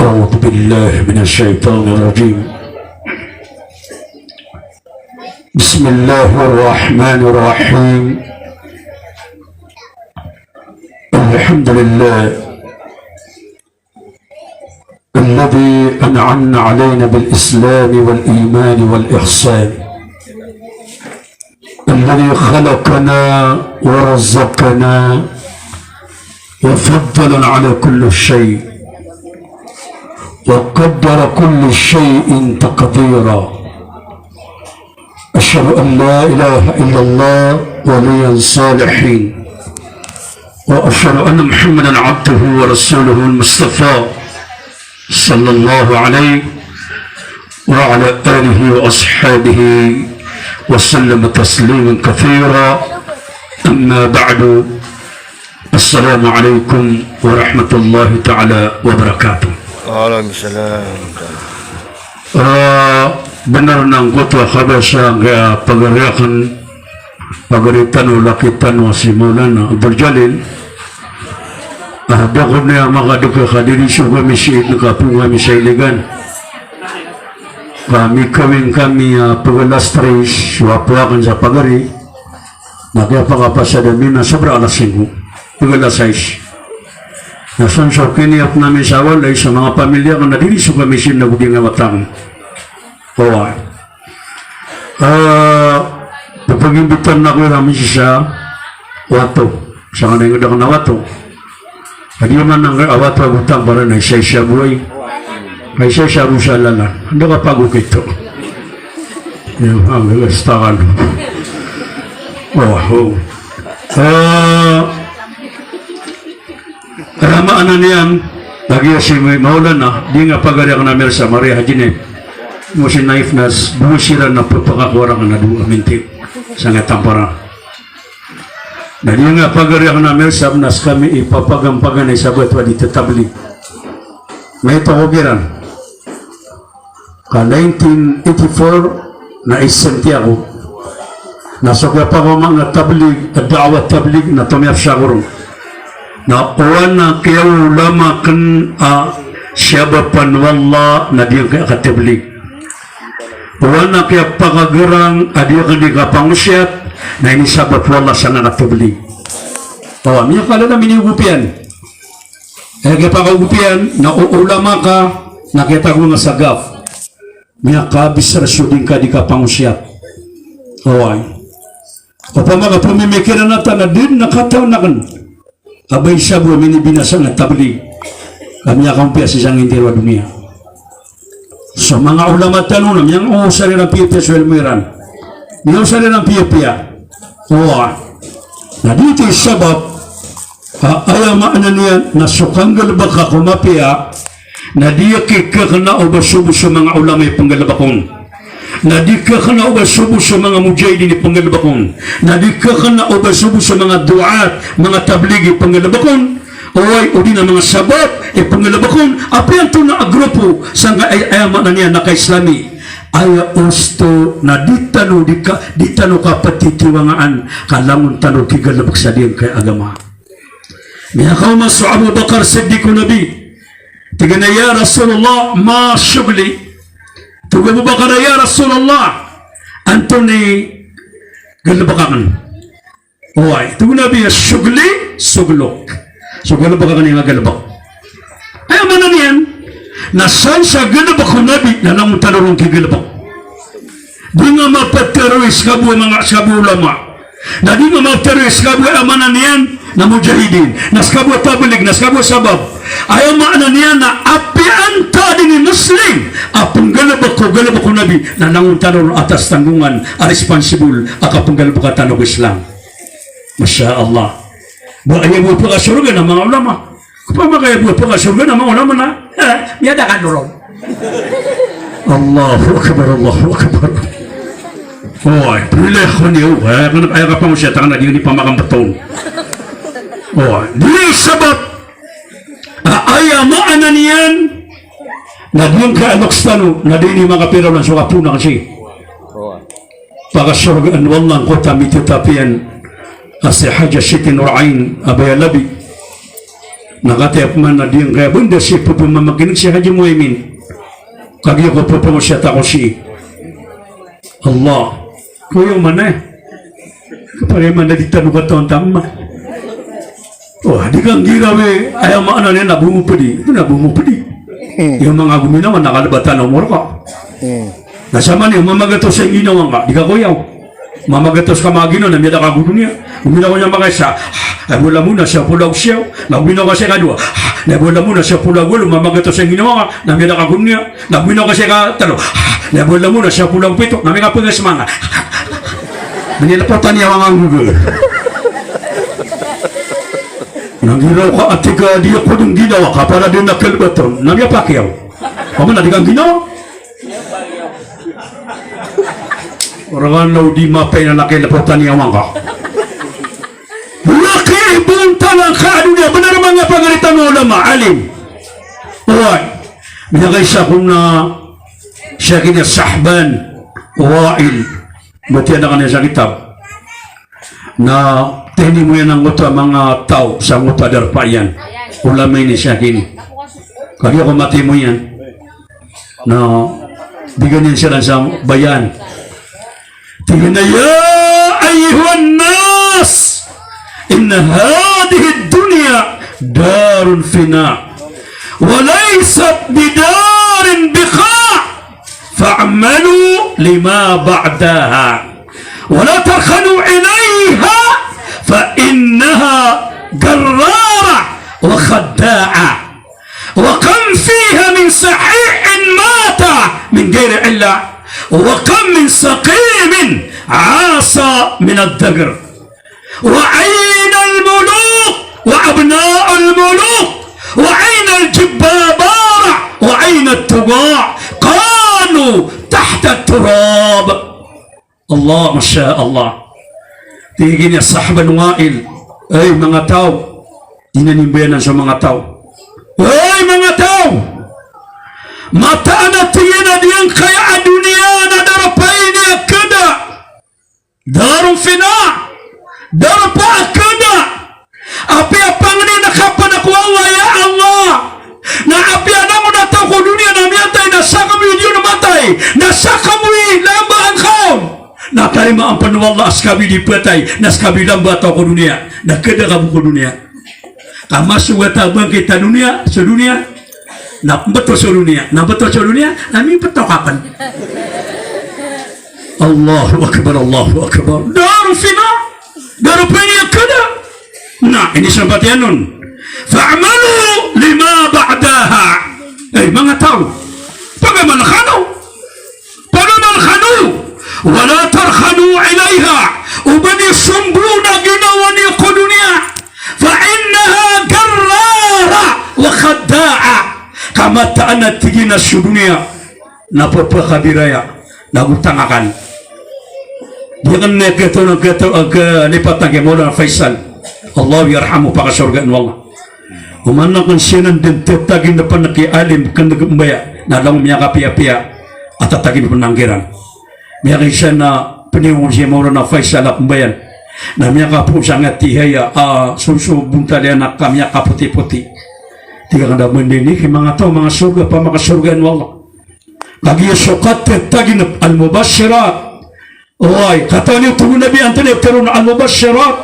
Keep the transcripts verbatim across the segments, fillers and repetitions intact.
أعوذ بالله من الشيطان الرجيم. بسم الله الرحمن الرحيم. الحمد لله الذي أنعم علينا بالإسلام والإيمان والإحسان، الذي خلقنا ورزقنا وفضلنا على كل شيء، وقدر كل شيء تقديرا. أشهد أن لا إله إلا الله ولي الصالحين، وأشهد أن محمدا عبده ورسوله المصطفى، صلى الله عليه وعلى آله وأصحابه وسلم تسليما كثيرا. أما بعد، السلام عليكم ورحمة الله تعالى وبركاته. Wa alaikum salam. Ah, bnar na angkoto a kabasa angkaya pagari akn, pagari tano, laki tano a si Maulana Abdul Jalil. Ah, da ko niyan makadk a kadiriso kami sii dn ka poon kami sa Iligan. Ka mikawing kami a pag alas tres, so apo akn sa pagari. Na kiyapakapasad ami na sobra alas singko, pag alas sais. Na san so kiniyapn ami sa walay, sa manga pamilya akn na diriso kami sii dn ago di nga wata akn. Oway. Ah, pphagimbitan ako iran sii sa wato. Sangkanan ingd akn a wato. Adi man angkaya wato ago tamparan a isa-isa bo ay. Ay isa-isa bo sa lalan. Anda ka pago kito. Ya, angkaya stakan. Oh, oh. Ah, Aya maana niyan, lagid a si Maulana, di nga pagari akn a Mirsa, Maria Haji Naif. Mo si Naif na s-, dowa siran na pphakakowa rakn a dowa minti. Sangkaya tamparan. Na di nga pagari akn a Mirsa, na skami i papagan-paganay sa batowa di tatablig. Maito ko kiran. Ka nineteen eighty-four na S M T ako. Na so kiyapakaoma akn a tablig, a da'wah tablig, na tomiyap sa ako ron. Na o ana kiyaolama akn a siyabapan o Allah na di akn katablig. O ana kiyapakagarang a di akn di kapangosiyat na inisabap o Allah sangka katablig. O, miyakalala miniyogopiyan. Aya kiyapakaogopiyan na o olama ka na kiyatago nga sa gaf. Miyakabisar so di ngka di kapangosiyat. Oway. Opama ka pmimikiran a ta na di dn a katawan akn a ba isa bo a minibinasa na tablig a miyakaompiya sii sa ngintiro a doniya. So manga olama tano na miyangaosar iran piyapiya so ilmo iran. Miyaosar iran piyapiya. Oway. Na di ti sabap A, aya maana niyan na so kanggalbk ko mapiya, na di kikakna o ba so bo so manga olama i pnggalbk on. Na di kakna o ba so bo so manga mujahidin i pnggalbk on. Na di kakna o ba so bo so manga du'at, manga tablig i pnggalbk on. Oway, odi na manga sabab i pnggalbk on. Apiya antonaa a grupo sangkai, aya maana niyan na ka-Islami. Aya osto na di tano di ka, di tano kapatitiwangaan ka langon tano kigalbk sa diyangkai a agama. Miyakaoma so Abu Bakar Siddiq ko Nabi. Tig iyan a, "Ya Rasulullah, ma shughli?" Tig o Abu Bakar a, "Ya Rasulullah, antonaa i galbk akn?" Oway, tig o Nabi a, "Shughli, shughluk." So galbk akn i nga galbk. Aya maana niyan na san sa galbk o Nabi na langon tano ron kigalbk. Di nga maptharo i ska bo a manga, ska bo a ulama. Na di nga maptharo i ska bo a, aya maana niyan na mujahidin, na ska bo a tablig, na ska bo a sabab. Aya maana niyan na apiya antaa dn i Muslim a pnggalbk ko galbk o Nabi na langon tano ron atas tanggongan a responsible a kapnggalbka tano ko Islam. Masha Allah. Ba aya bo a pkasorga na manga ulama. Opama ka aya bo a pkasorga na manga ulama na, eh, miyada ka doron. Allahu Akbar, Allahu Akbar. Oway, prilay ko niyo, eh, kna aya kapangosiyat akn na di niyo pamakambtn. Oway, di sabap, a, aya maana niyan na di ngka a loks tano, na di niyo makapira olan so kapona kasi. Pakasorgaan o Allah angkoto a mitatapiyan a si Hajah Siti Nur Ain a Bayalabi. Na katii pman a di ngka benda si pepemamakineg si Haji Muhaimin. Kagiya ko pepemosiyat ako si Allah. Koyo mana. Kapare mana di tano katawan tama. Oh, di ka nggira we, aya maana niyan na bo mo pedi. Ito na bo mo pedi. Hmm. Iyo manga gominawa na kalebatan o omor ka. Hmm. Na saman iyo mamagatos sa ginawa ngka, di ka koyaw. Mamagatos ka manga ginawa na miyada ka ko doniya. Gominawa niyan makaisa, na bola mo na siyaw polo ago siyaw. Na gominawa ka sa ikadowa, na bola mo na siyaw polo ago walo, mamagatos sa ginawa ngka, na miyada ka ko doniya. Na gominawa ka sa ikatelo, na bola mo na siyaw polo ago pito, na miyakapegas manga. Minilepotan iyan manga Google. Na nggira ka a tig ka di ako den ginawa ka para den a kalebatan, na miyapakiyaw. Pamana di ka ginawa. Orang na o di mapay na laki lepotan iyan manga. Laki bontal angka a doniya, benar manga pagari tano ulama, alim. Oway. Miyakaisa ko na siya kini Sahban Wa'il. Batiya na kaniyan sa kitab. Na tini mo iyan angkoto a manga taw sa angkoto a darpa iyan. Ulama ini siya kini. Kagiya ko mati mo iyan. Na bigan iyan siran sa bayan. Tig iyan a, "Ya ayyuhan nas, inna hadhihi ad-dunya darun fina, wa laysat bidarin biqa', fa'malu lima ba'daha, wa la tarkhanu ilayha, fa innaha gharrara wa khadda'a." Wa kam fiha min sahihin mata min ghayri illa, wa kam min saqimin 'asha min ad-dahr. Wa ayna al-muluk wa abna' al-muluk, wa ayna al-jabbabara, wa ayna at-tugha', qalu tahta at-turab. Allah, masha Allah. Tig iyan a Sahban Wa'il, ay manga taw, di niyan imbayanan so manga taw. Ay manga taw! Mataan a tig iyan a giyangkaya a doniya na darpa ini a keda. Darun fina. Darpa a keda. Apiya pangnin a kapena ko Allah, ya Allah. Na apiya langon a taw ko doniya na miyatay, na sakamoy di on matay, na sakamoy lamba angka on. Na tarimaan pen o Allah a sakamoy di petay, na sakamoy lamba a taw ko doniya. Na keda ka bo ko doniya. Ka masogat a bangkit a doniya, so doniya. Na mbeto so doniya, na mbeto so doniya, na mimbeto ka pen. Allahu Akbar, Allahu Akbar. Darun fina. Darpa ini a keda. Na, inisambat iyan on. Fa'malu lima ba'daha. Ay, manga taw. Pagamal kano. Pagamal kano. Wa la tarkhanu ilayha. Oba niyo somboon a ginawa niyo ko doniya. Fa innaha gharrara wa khadda'a. Ka mataan a tig iyan a so doniya na pepakabiraya, na go tangakan. Di aken na ketoon a ketoon a kalipatan ki Maulana Faisal. Allah yarhamu, pakasorgaan o Allah. Oman aken siyanan den tataginepen ki alim ken deg mbaya, na langon miyakapiyapiya a tataginepen angkiran. Miyakaisa na peniyo si Maulana Faisal a pembayan. Na miyakapoon sangkai a tihaya a soso bontal iyan a ka miyakapotipoti. Tig aken a mendini ki manga taw, manga sorga, pamakasorgaan o Allah. Kagiya so katataginep, al-mubashirat. Oway, katawan iyo tig o Nabi, antonaa i teroon a al-mubashirat?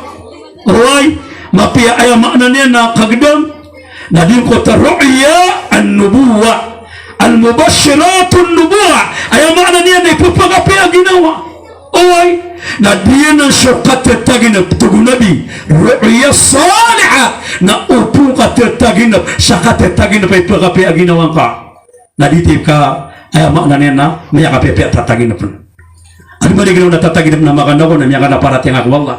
Oway, mapiya aya maana niyan na kagedam, na di ngkoto a ru'ya an-nubuwah. Al-mubashiratun nubuwah. Aya maana niyan na ipepakapiya a ginawa. Oway, na di anan so katataginep, tig o Nabi, ru'ya salihah. Na opama ka tataginep sa katataginep a ipekapiya a ginawa ngka. Na di tig ka, aya maana niyan na miyakapiyapiya a tataginapen. Adi man i ginawa na tataginep na makanaw ko na miyakalaparatiyaya ko Allah.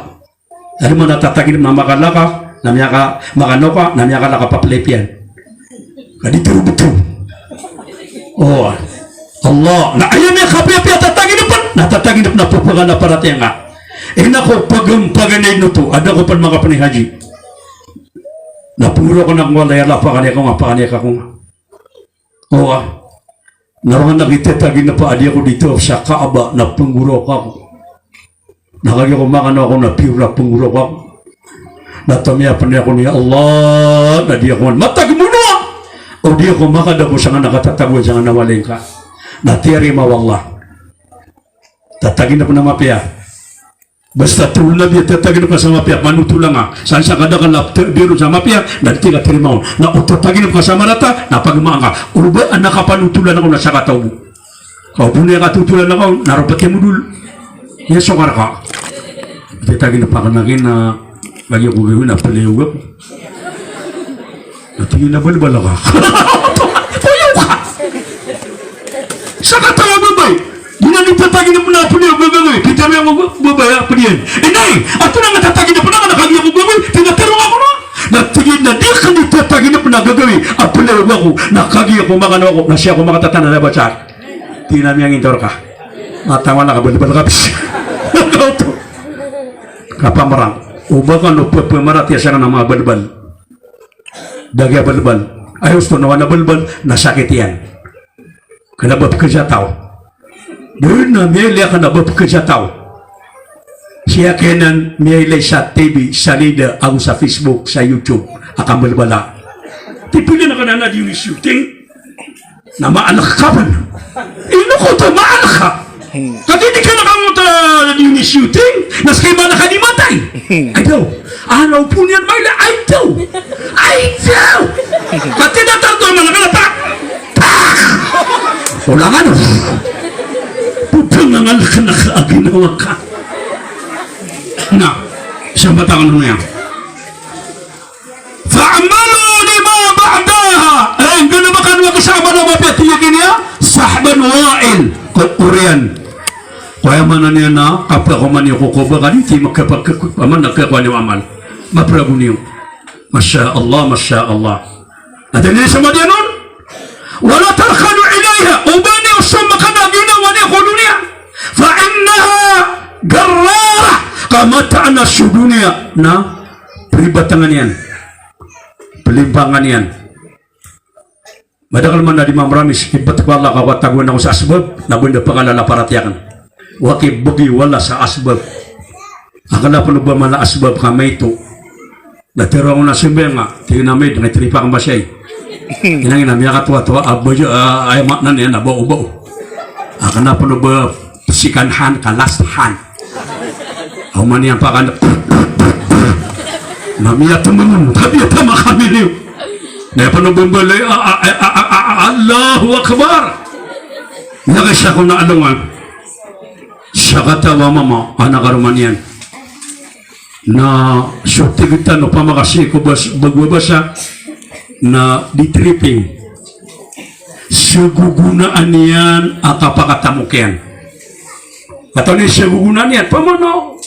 Adi man a tataginep na makalaka, na miyaka-, makanaw ka, na miyakalaka paplipiyan. Ka di tero beto. O Allah. Na aya miyakapiyapiya a tataginapen, na tataginep na pepakalaparatiyaya. Ina ko pagem-, paganay noto, aden ko pen makapen i haji. Na pengoro ko na ko Allah, ya Allah, pakaniya ko nga, pakaniya ko nga. Oway. Na ron a gitataginep a di ako di tawaf sa Kaaba na pengoro ako. Na kagiya ko makanaw ako na piyoro a pengoro ako. Na tomiyapn ako niyan, Allah, na di ako matag mono. O di ako makadago sangkanan a katatagoan sangkanan a walay ngka. Na tiyarima o Allah. Tataginp na mapiya. Basta toro Nabi a tataginp ka sa mapiya, panotola ngka. San sa kadakl a tbiro sa mapiya, na di ka tarimaon. Na o tataginp ka sa marata, na pagmaan ka. O ba a na kapanotola ako na sakataw bo. Ka o bo niyan katotolan ako, na roo pn i modol. Iya so karka. Tataginp akn a gina, lagid ko gawii na playog ako. Na tig iyan a balbal ka. Playog ka. Sakataw a babay. Di niyan tataginpn a playog a gagawii. Pitharo iyan ko babay a pd iyan. Inay, antonaa i tataginpn akn a kagiya ko gagawii? Pitharo ako na. Na tig iyan a di akn tataginpn a gagawii a playog ako. Na kagiya ko makano ako. Na sii ako makatatanad a basa. Tig iyan a miyangintor ka. Mataman ka, balbal ka, bis. Kapamrang. O ba kano pphamaratiyaya sangkanan a manga balbal. Da giya balbal. Aya osto na wana balbal, na sakit iyan. Kna ba pkhasataw. Dn na miyailay a kna ba pkhasataw. Siya kna miyailay sa T V, sa lida, ago sa Facebook, sa YouTube, a kambalbala. Tipilan a kna na di shooting. Na maalk ka pn. Ino ko to maalk ka? Kagiya di ka na kamoto a di shooting, na ska i mala ka di matay. Ay daw. Ano po niyan mailay? Ay daw. Ay daw. Pati na tarto man ka na pa. Pa! Wala nga no. Putang ang alak na ka, ginawa ka. Na, siya ba takan mo yan? Fa'malu lima ba'daha. Eh, gana ba kano a kasama na mapiya, tig iyan a sahban wa'il. Ko oriyan. Ko aya maana niyan na, kapakaoma niyo ko koba kadi, ti makapakak-, aman na kaya ko aniyo amal. Maprago niyo. Masha Allah, masha Allah. Ati niyan sa madiyan on. Wala tarkanu ilayha. Oba niyo so makana ginawa niyo ko doniya. Fa innaha garrara. Ka mataan a so doniya na pribatangan iyan. Plimpangan iyan. Madakl man a di mamramis, ibt ko Allah ka watagoan ako sa asbab, na banda pkalala paratiyaya akn. Wa ki bgi wala sa asbab. Akn a pn o ba mala asbab ka maito. Na tero ako na sembeng a, tig iyan a maid, na itripa akn ba siya. Inang ina, miyakatoatoa, a ba, a, aya maana niyan na bao-bao. Akn a pn o ba second hand ka last hand. Aw man iyan pakan. Na miyatmn, tabi a tama kami niyo. Na aya pn o ba mbalay, a, a, Allahu Akbar. Miyakaisa ko na alongan. Sakataw a mama, anak a karoma niyan. Na so tig tano pamakasi ko bas-, bago a basa, na di tripping. Sagogonaan iyan a kapakatamok iyan. Katawan iyan sagogonaan iyan, pamana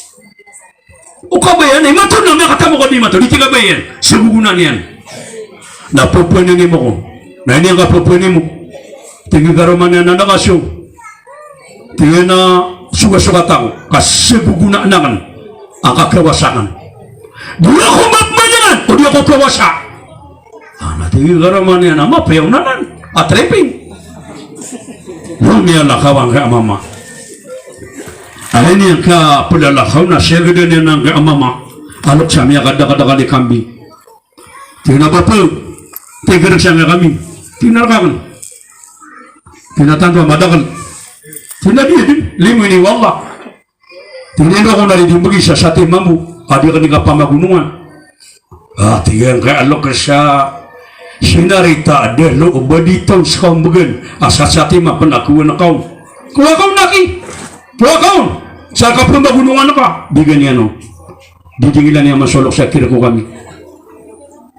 o kabaya niyan, imanto na miyakatamok a di imanto, di tig a kabaya niyan, sagogonaan iyan. Na papaninimo ko. Na iniyan ka papaninimo. Tig i karoma niyan a na kaso. Tig iyan a sogasogat ako, ka sagogonaan akn a kagawas akn. Di ako mapmayangan o di ako kagawasa. A, na tig i karoma niyan a mapiya on anan a tripping. Miyalakaw angkai a mama. Aya niyan kaplalakaw na siyagadan iyan angkai a mama. Alok sa miyakadakadakal i kambing. Tig iyan a bapa, tig iyan a sangkai a kambing. Tig iyan a rk akn. Tig iyan a tanto a madakl. Tig iyan a di, di, limo ini o Allah. Tig iyan a rk akn a di di mbgi sa satiman bo a di akn di kapamagonongan. A, tig iyan a kaya alok sa sinarita a da loob a di taon ska ombgan a sa satiman pn a kowan ka on. Kowa ka on aki. Kowa ka on. Sa kapamagonongan ka. Bigan iyan on. Didingilan iyan man so lok sa kirk o kambing.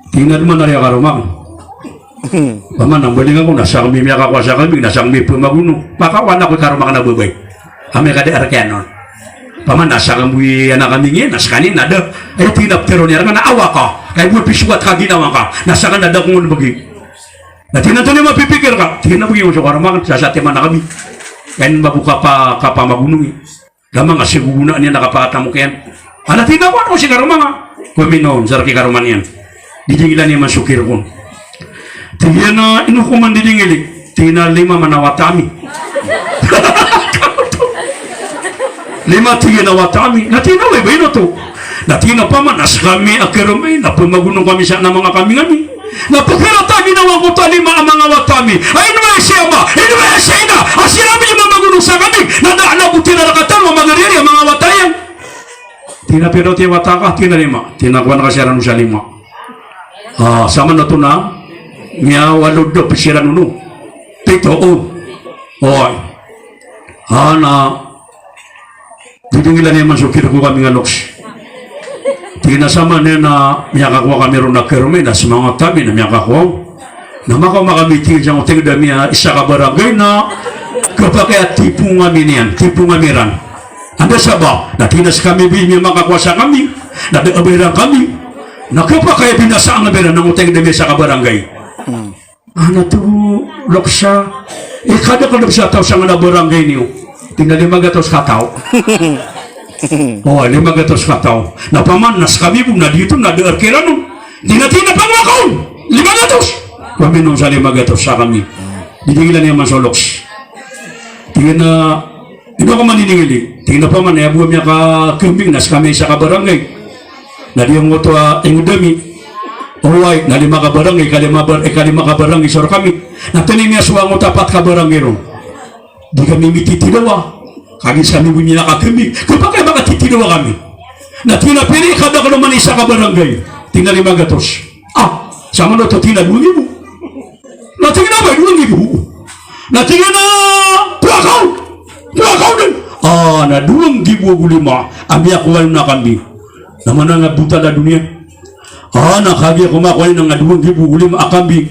Tig iyan a dn man ari a karoma akn. Paman a mbaling ako na sakn mi miyakakowa sa kambing, na sakn mi pamagono. Pakawan ako i karoma akn a babay. Amay ka di ark iyan on. Paman a sakn bo i anak kambing iyan, na skaniyan na da. Ay tig iyan a ptharoon iyan rka na awa ka. Kay bo pisogat ka ginawa ka. Na sakn na da ko on mbgi. Na tig iyan a antonaa i mapipikir ka. Tig iyan a bgi ko so karoma akn, sa satiman a kambing. Kay mambo ka pa, kapamagono i. Gama nga sagogonaan iyan a kapakatamok iyan. Ana tig iyan a kowan ko si karoma nga. Kowa mi on, sa rk i karoma niyan. Didingilan iyan man so kirk on. Tig iyan a ino ko man didingili. Tig iyan a lima man a wata ami. Lima tig iyan a wata ami. Na tig iyan a oway ba ino oto. Na tig iyan a opama na skami a karoma i na pmagonong kami sa manga kambing ami. Na pkharata a ginawa angkoto a lima a manga wata ami a inoway si ama, inoway si ina, a siran i mamagonong sa kambing. Na da a na bo tig iyan a rk a tano a magariyari a manga wata iyan. Tig iyan a pira oto i wata ka? Tig iyan a lima. Tig iyan a kowa ngka siran sa lima. Ah, saman oto na miyawalo dn a pisiran on. Pito, o. Oway. Ah, na didingilan iyan man so kirko kami nga loks. Tig iyan a saman iyan na miyakakowa kami ron a karoma i na smangat kami na miyakakowa on. Na makaoma kami, tig iyan, sa ngotengd ami a isa ka barangay na khapakay a tipong ami niyan, tipong ami ran. Anda sa ba? Na tig iyan a skami bo i miyamakakowa sa kambing, na da a ba iran kambing. Na khapakay a binasa a ngka ba iran na ngotengd ami a isa ka barangay. Hmm. Ana to, loks a, e, kada, kada sa taw sa ngka na barangay niyo. Tig iyan a lima gatos kataw. O, lima gatos kataw. Na opama na skami bo na di oto na da a rk iran on. Tig iyan a, tig iyan a pangwakaw on. Lima gatos. Paminon sa lima gatos sa kami. Didingilan iyan man so loks. Tig iyan a, ino ka man didingili? Tig iyan a opama na aya bo a miyakakambing na skami a isa ka barangay. Na di angkoto a ingd ami. Oway, na lima ka barangay, ikalima bar-, ikalima ka barangay so rkami. Na tig iyan a miyasowa angkoto a pat ka barangay ron. Di kami mititidawa. Kagiya skami bo i miyakakambing. Khapakay a makatitidawa kami. Na tig iyan a pira i kadakl o man i isa ka barangay? Tig iyan a lima gatos. Ah, saman oto, tig iyan a dowa nggibo. Na tig iyan a ba, dowa nggibo. Na tig iyan a pwakaw. Pwakaw dn. Ah, na dowa nggibo ago lima a miyakowa on a kambing. Na mana nga botal a doniya. Ah, na kagiya ko makowa on a dowa nggibo ago lima a kambing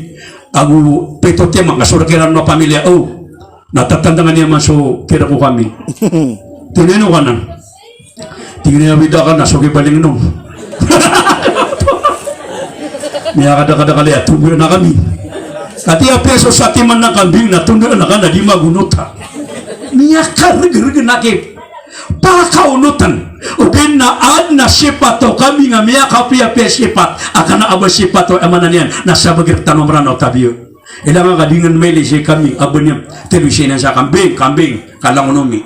ago pito timan ka so rk iran a pamilya, o. Na tatandangan iyan man so kirko kami. Tig iyan a ino ka nan? Tig iyan a bida ka na so kibaling on. Miyakadakadakl iyan, tondaan a kami. Katii a piyaso sa timan a kambing na tondaan a ka na di magonot a. Miyakargrg na ki pakaonotan. Ogaid na adn a sipat o kambing a miyakapiyapiya sipat a kna a ba sipat o aya maana niyan na sabagi rktano a Mranaw, tabiya. Ilay ngka ka di ngka mailay si kambing a ba niyan tlo i sinan sa kambing, kambing, ka langon o mi.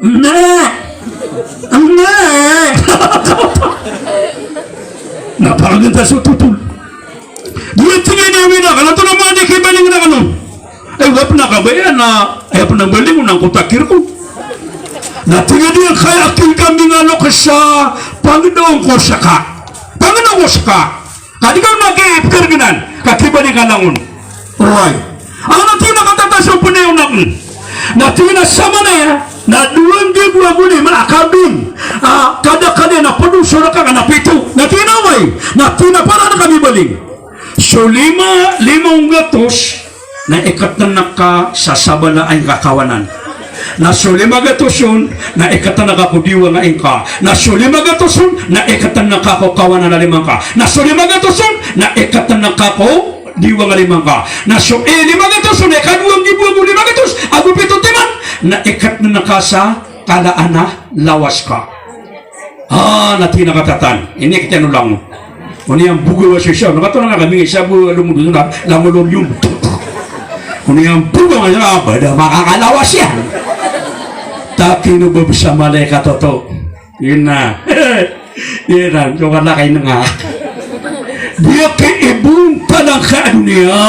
Me! Me! Na pakagnta so totol. Di tig iyan a wina, kna to na manga di kibaling na kano. Ay, wa pn a kabaya na, ay, pn a baling o na angkoto a kirko. Na tig iyan a di kaya a kambing a loks a pangdaon ko ska. Pangdaon ko ska. Ka di ka on a kipkirgnan, ka kibaling ka langon. Oway. Angkoto na katataw so pnayawn akn. Na tig iyan a samanaya, na dowa nggibo ago lima a kambing. Ah, kadakl iyan na pd so rk angka na pito. Na tig iyan a oway. Na tig iyan a para na kami baling. So lima, lima on gatos, na ikatn ka sa sabala a ingka kawanan. Na so lima gatos on, na ikatn ka ko diwang a ingka. Na so lima gatos on, na ikatn ka ko kawanan a lima ngka. Na so lima gatos on, na ikatn ka ko diwang a lima ngka. Na so, eh, lima gatos on, ikadowa nggibo ago lima gatos ago pito timan, na ikatn ka sa kala a lawas ka. Ah, na tig iyan a katatan. Ini kita no langon. Oniyan bogaw a so isa, na kato na nga kami isa bo lomod na langon lomod iyan. Oniyan bogaw a, ba da makakalawas iyan. Takino ba bsa malaikat oto. Ina. Ina, so ka na kainga. Di aki ibontal angka a doniya.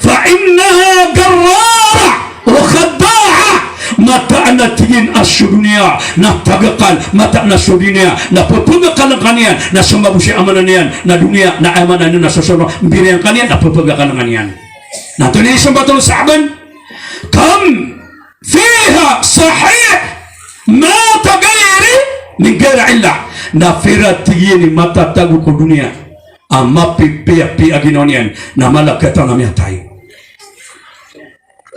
Fa innaha garrara wa khadda'a. Mataan a tig iyan a so doniya na pagakal, mataan a so doniya na ppagakal angka niyan, na so mabusi a maana niyan na doniya, na aya maana niyan na so sono mbiriyan ka niyan na ppagakal angka niyan. Na antonaa i sambat o sahabat? Kam fiha sahih mata ghairi min ghairi illah. Na pira, tig iyan, i matatago ko doniya a mapipiyapiya a ginawa niyan, na mala a katawan a miyatay.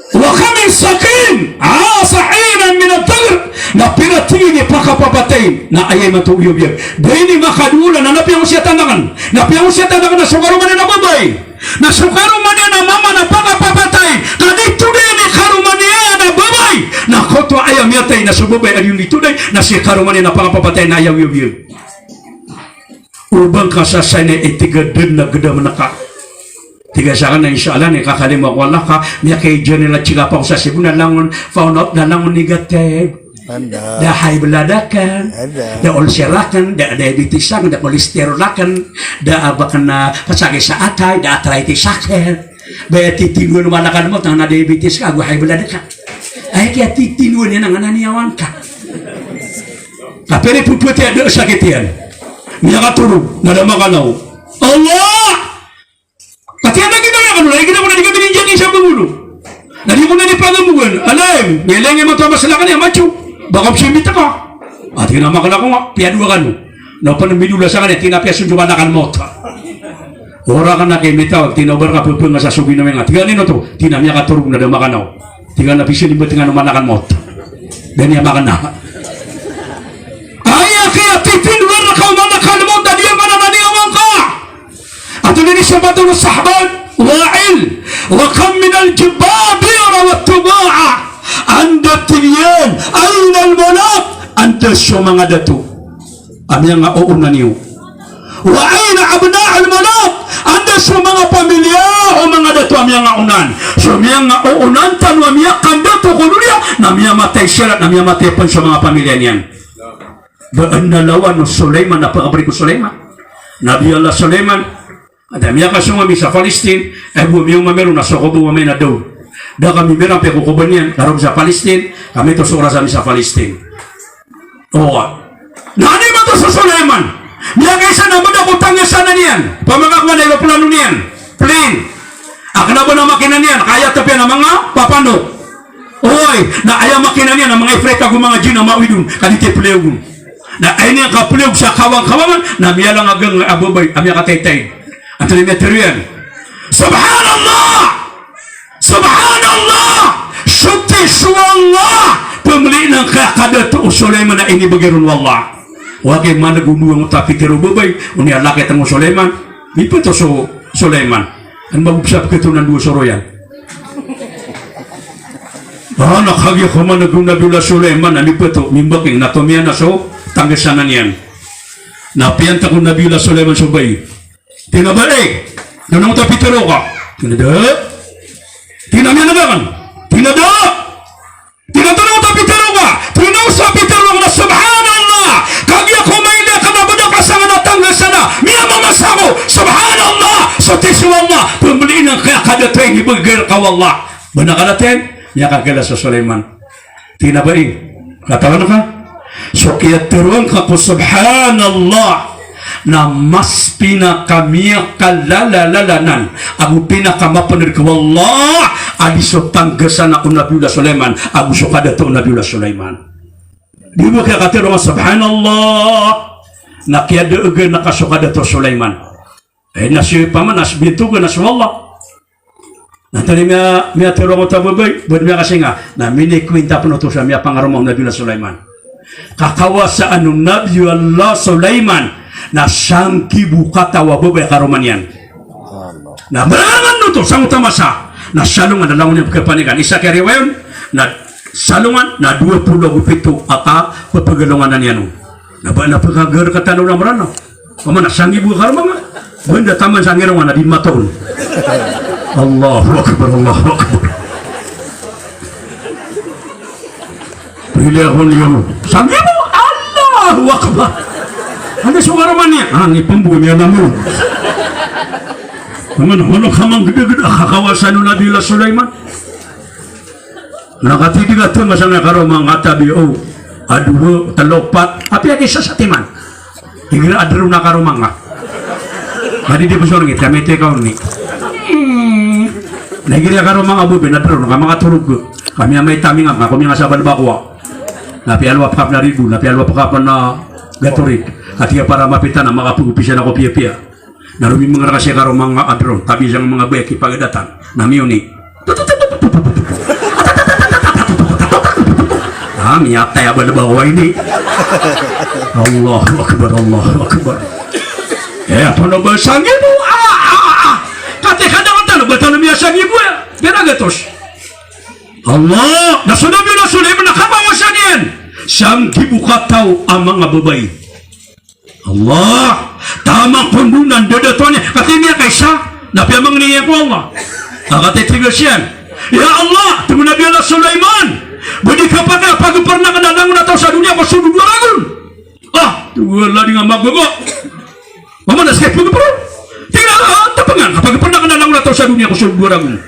Wa kam min saqim 'asha hinan min ad-dahr. Na pira, tig iyan, i pakapapatay na aya imanto a oyagoyag. Da ini makadoolan na piyangosiyatan akn. Na piyangosiyatan akn na so karoma niyan a babay. Na so karoma niyan a mama na pakapapatay. Ka di todayni karoma niyan a babay. Na koto aya miyatay na so babay a di on di today. Na si karoma niyan a pakapapatay na aya oyagoyag. O ba ngka sasayni i tig a dn a gdam ngka. Tig a sakn a insha Allah, ni kakalimo ko Allah ka, miyakaijanila chika pa ko sa Cebu na langon, found out na langon negative. Da high blood akn, da ulcer akn, da diabetes akn, da cholesterol akn, da a ba kna pasakit sa atay, da arthritis akn. Ba aya titindwan o malakal mawt na diabetes ka ago high blood ka. Aya kiyatitindwan iyan na ngka na niyawa ngka. Ka pira i pphatiya a da a sakit iyan. Miyakatorog na da makanaw. Allah! Katii a da ginawa kano, lagid ako na di ka bininjani sa bangolo. Na di ko na di pangamogan. Alam, ngeleng imanto a masalakn iyan, matyo. Baka psimbit ka. Ati na makala ko nga, piyadowa kano. Na pn midola sa kaniyan, tina piyasonjo ka na kan mawt. Ora ka na kimitawag, tina obar ka pphanga sa sogi na miyanga. Tig iyan ino to, tina miyakatorog na da makanaw. Tig iyan a pisimbit nga na o malakal mawt. Da niyan makna. Aya kiyatitindwan rka o malakal mawt, da niyan makna na niyawa ngka. Antonaa i sabaad o Shahban, Wa'il, wa kam minal jababira wat tuba'a. Anda tig iyan, ainal muluk, anda so manga dato a miyangaoona niyo. Wa aina abna'ul muluk, anda so manga pamilya o manga dato a miyangaoona. So miyangaoona tano a miyakandato ko doniya, na miyamatay siran, na miyamatay pn so manga pamilya niyan. Ba adn a lawan o Sulaiman, na pkhabarik o Sulaiman. Nabi Allah Sulaiman, a da miyakasong ami sa Palestine, aya bo a miyaoma ami ron na so koba o Amay na Daud. Da kami mirampe ko koba niyan, karog sa Palestine, kami to so oras ami sa Palestine. Owa. Na aya mato so Sulaiman, miyakaisa na mada ko tanggasanan iyan, pamangak nga na iba plano niyan, plane. A kna ba na makina niyan, kaya tapiya na manga papanok. Oy, na aya makina niyan na manga ifrit ago manga jinn a mawid on, ka di ti pleyog on. Na aya niyan kapeleyog sa kawang-kawangan, na miyalangagang a babay a miyakataytay. Antonaa i miyatharo iyan? Subhanallah! Subhanallah! Soti so Allah! Pmbaling angkaya ka dato o Sulaiman a inibgay ron o Allah. Ogaid man ago dowa ngkoto a pitharo o babay, oniya laki tano o Sulaiman, miphto so Sulaiman. An ba bo sa pkhato nan dowa so royan. A, na kagiya ko man ago Nabiyullah Sulaiman a miphto, mimbaking, na tomiyan na so tanggasanan iyan. Na piyantag o Nabiyullah Sulaiman so babay. Tig iyan a, "Babay, antonaa ngkoto a pitharo ka?" Tig iyan a, "Da." Tig iyan a, "Miyaneg akn." Tig iyan a, "Da." Tig iyan a, "Antonaa ngkoto a pitharo ka?" Tig iyan a, "So pitharo akn na, subhanallah, kagiya ko mailay ka na bada ka sangkanan a tanggasanan, miyamamasa ako, subhanallah, soti so Allah, pmbaling angkaya ka dato a inibgay rka o Allah." Bnar ka, da ten, miyakagala so Sulaiman. Tig iyan a, "Babay, katawan ka, so kiyatharo angka ko subhanallah na mas pinakamiyakalalalanan ago pinakamapnd ko Allah a di so tanggasanan o Nabiyullah Sulaiman ago so kadato o Nabiyullah Sulaiman." Di bo kiyakatharo nga subhanallah na kiyadaagan angka so kadato o Sulaiman. Ay, na si paman, na si bintogan, na si Allah. Na antonaa i miya, miyatharo angkoto a babay, bo dn miyakasinga, na minikwinta pn oto sa miyapangaroma o Nabiyullah Sulaiman. Kakawasaan o Nabiyullah Sulaiman na sanggibo kataw a babay a karoma niyan. Na barangan oto sangkoto a masa, na salongan a langon iyan pkhapanikan. Isa ki riwaya on, na salongan, na dowa polo ago pito a kapaphagalonganan iyan on. Na ba na pkhagarkatan o Mranaw. Oman na sanggibo a karoma nga. Ba anda taman sa ngirong a na di mataw on. Allahu Akbar, Allahu Akbar. Pili ako niyo. Sanggibo, Allahu Akbar. Anda so karoma niyan? A, ngipmbo niyan a mo. Oman, hono ka manggdagda a kakawasaan o Nabiyullah Sulaiman. Na katii di ka tnga sangkaya karoma nga, tabi o, a dowa, tlo, pat, apiya ki isa satiman. Igira a dron a karoma nga. Ka di di pzorngit, ka mitoy ka oni. Na igira a karoma nga bo, bnar a dron, ka makatorog. Ka miyamay tamingap nga, ko miyanga sa balbakoa. Na piyalowa pkapn a ribo, na piyalowa pkapn a gatorik. Katii a para mapita na makapagopisan ako piyapiya. Na romimangaraka si karoma nga a dron, tabi sangka manga baya kipagadatan. Na miyoni. A, miyatay a balbakoa ini. Allahu Akbar, Allahu Akbar. E, antonaa ba sanggibo? A, a, a, a. Katii ka da ka tano, ba tano miyasanggibo a pira gatos? Allah, na so Nabiyullah Sulaiman na kakawasaan iyan. Sanggibo kataw a manga babay. Allah, taman kon donan dadatoan iyan, katii miyakaisa, na piyamangni iyan ko Allah. A, katii tig iyan, "Ya Allah," tig o Nabiyullah Sulaiman, Ba di ka paka pagpernakn a langon a taw sa doniya ko so dowa ragon. Ah, tig o Allah, di nga magaga. Mama na sii pagpernakn. Tig iyan a, ah, tapangan, kapagpernakn a langon a taw sa doniya ko so dowa ragon.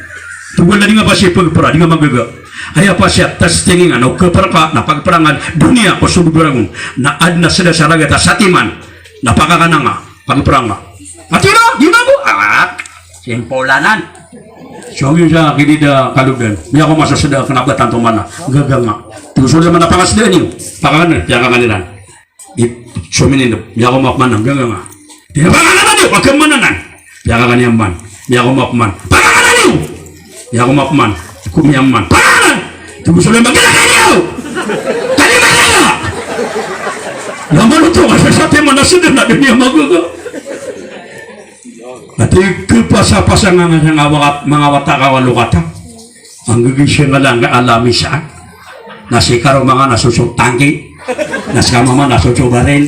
Tig o Allah, di nga pasi pagpernakn, di nga magaga. Aya pasi a testingan o kepernakn, na pagpernakn a doniya ko so dowa ragon. Na adn a seda sa ragat a satiman. Na pakakananga, pagpernakn. Ati na, di na bo. Ah, simpolanan. So, giya sa kidida kalodan. Miyako masaseda kena ba tanto mana. Gaganga. Tig o Sulaiman a pakasedaan iyo. Pakakananga, piyakakananga. Di, so minindep, miyako mapman a gaganga. Di, pakakananga di, pakakananga. Piyakakananga man. Miyako mapman. Pakakananga di. Miyako mapman. Ko miyaman. Pakakananga. Tig o Sulaiman, gaganga iyo. Kalimanaya. Lamano to, kasasatiman a seda na doniya magaga. Ati kepasapasa nga nga nga wakat, manga wata ka walo kata. Anggegi siya nga lang nga ala misaan. Na si karo manga na soso tangki. Na si kamama na soso baril.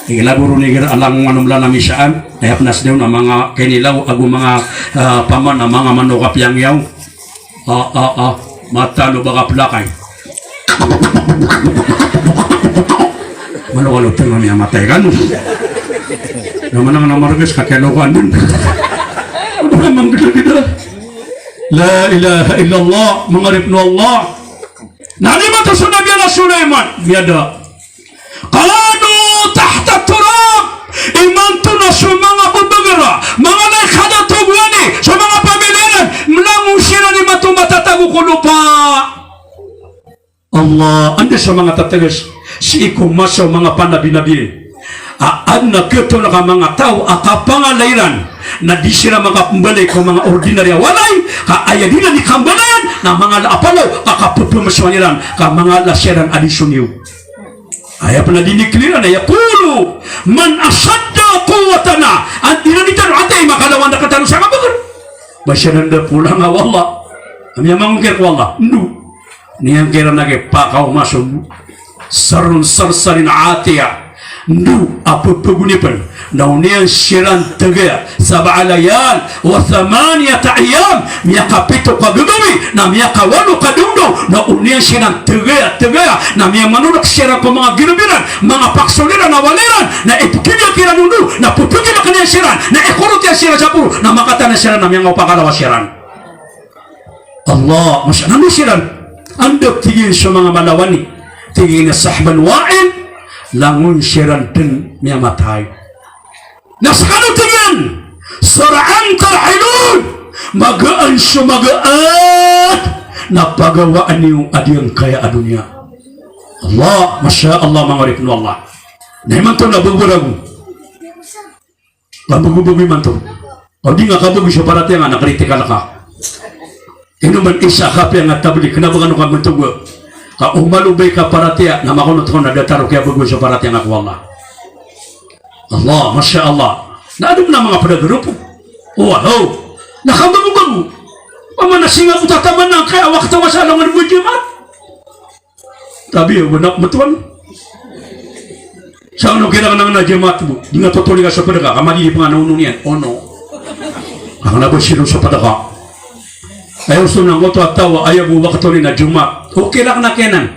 Ig labo ron igira alang nga nomla na misaan. Aya penas daw na manga kinilaw ago manga, ah, paman na manga manok a piyangyaw. Ah, ah, ah. Matano ba ka pelakay. Malo-malo tano niyan matay kano. Na manang na margas ka kaya lokan din. Ano ba mang gida-gida? La ilaha illallah, manga oripn o Allah. Na di mato so Nabi Allah Sulaiman. Miyada. Kanu tahta turab. Imanto na so manga bebegera, manga laikada togowani, so manga pamilya iran, mlangon siran imanto matatago ko lopa. Allah, anda so manga tateges sii ko masa o manga panabi-nabi. A, adn a kiyatolak a manga taw a kapangala iran na di siran makapembalay ko manga ordinary a walay, ka aya di iran di kambalayan na mangala a palaw ka kapepemesowan iran, ka mangala siran a di soniyo. Aya pn a diniklir iran a yaqulu man ashaddu quwwatan. An, di na di tano atay makalawan rktano sa kabeger. Ba siran da polanga o Allah. Ami a mangongkir ko Allah. Ndo. Niyan kiran a kipakaoma so sarun sarsarin atiya. Ndo a pepegoni pn. Na oniyan siran tegaya sab'a layal wa thamaniyata ayyam, miyakapito ka gagawii, na miyakawalo ka dongdong, na oniyan siran tegaya, tegaya, na miyamanorok siran ko manga ginop iran, manga paksol iran a walay iran, na ipkidiyaki iran ondo, na pepegilak iyan siran, na ikorot iyan siran sa poro, na makatana siran, na miyangaw pakalawa siran. Allah, masha Allah, siran. Anda tig iyan so manga malawani, tig iyan a sahban wa'il, langon siran dn miyamatay. Na skano tig iyan, sar'an tarhilun, magaan so magaan na pagawaan iyo a diyangkaya a doniya. Allah, masha Allah, manga oripn o Allah. Na imanto na beberago. Ka bago-bago imanto. O di nga kabago so paratiyaya nga na kritikal ka. Ino man isa a kapiya nga tablig, kna ba kano ka mantog ka o malo ba i kaparatiyaya na makonot ka na datar o kiyabago so paratiyaya nga ko Allah. Allah, masha Allah. Na adn a manga pd a grupo. O, wow. Na kabago-bago. Pamana singa ko tataman na kaya wakto ka sa langon bo Jumat. Tabi, o, na, betul. Sa ano kailangan ng na Jumat bo? Di nga totoli ka sa pedeka, kamadi di pangana ono niyan. Ono. Ang na ba sino sa pedeka? Ayaw so nang oto a taw a aya bo wakto ni na Jumat. Okay lang na kenan.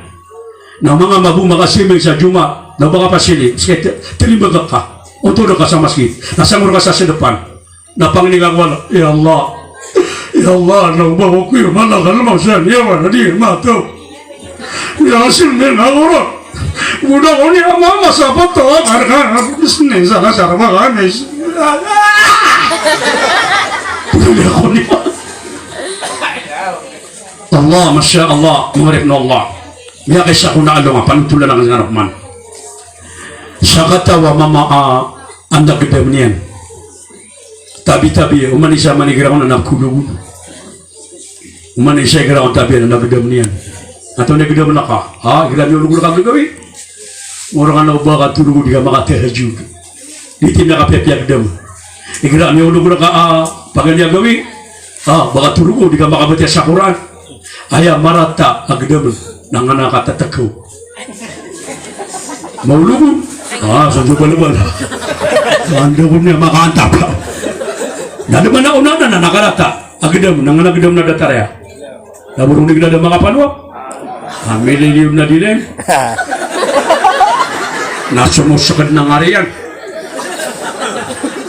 Na manga mabo makasimi sa Jumat. Na baka pasili. Sige, te-, telimbag ka. Oto na ka sa masjid. Na sangor ka sa sedepan. Na pangni ka ko Allah, ya Allah, ya Allah, na oba ko iyo malakal mawsan, ya wala di mato. Ya asil men awra. Buda ko ni ama masa pato, karka, bisne, saka, sarba, kamis. Buda ko ni. Allah, masha Allah, manga oripn o Allah. Miyakaisa ko na alongan, panotolan akn sa ngaran man. Sakataw a mama a, ah, anak dam niyan. Tabi-tabi, oman isa man igira on anak ko logon. Oman isa igira on tabi anak dam niyan. Antonaa i gdam na ka? Ha, igira miyolog rka gagawii. Oran ka na o ba ka torogo di ka makatahajjud. Di ti miyakapiyapiya gdam. Igira miyolog rka, ah, paganay a gawii. Ah, ba ka torogo di ka makabatiya sa Qur'an. Aya marata a gdam na ngana ka tatakaw. Maologon. Ah, so jo balbal. Anda ko niyan makaantap. Na di ba na onan na nakarata a gdam, na ngana gdam na datar aya. Na borong di gdam makapalwa. A mililiyon na di len. Na somosoked na ngariyan.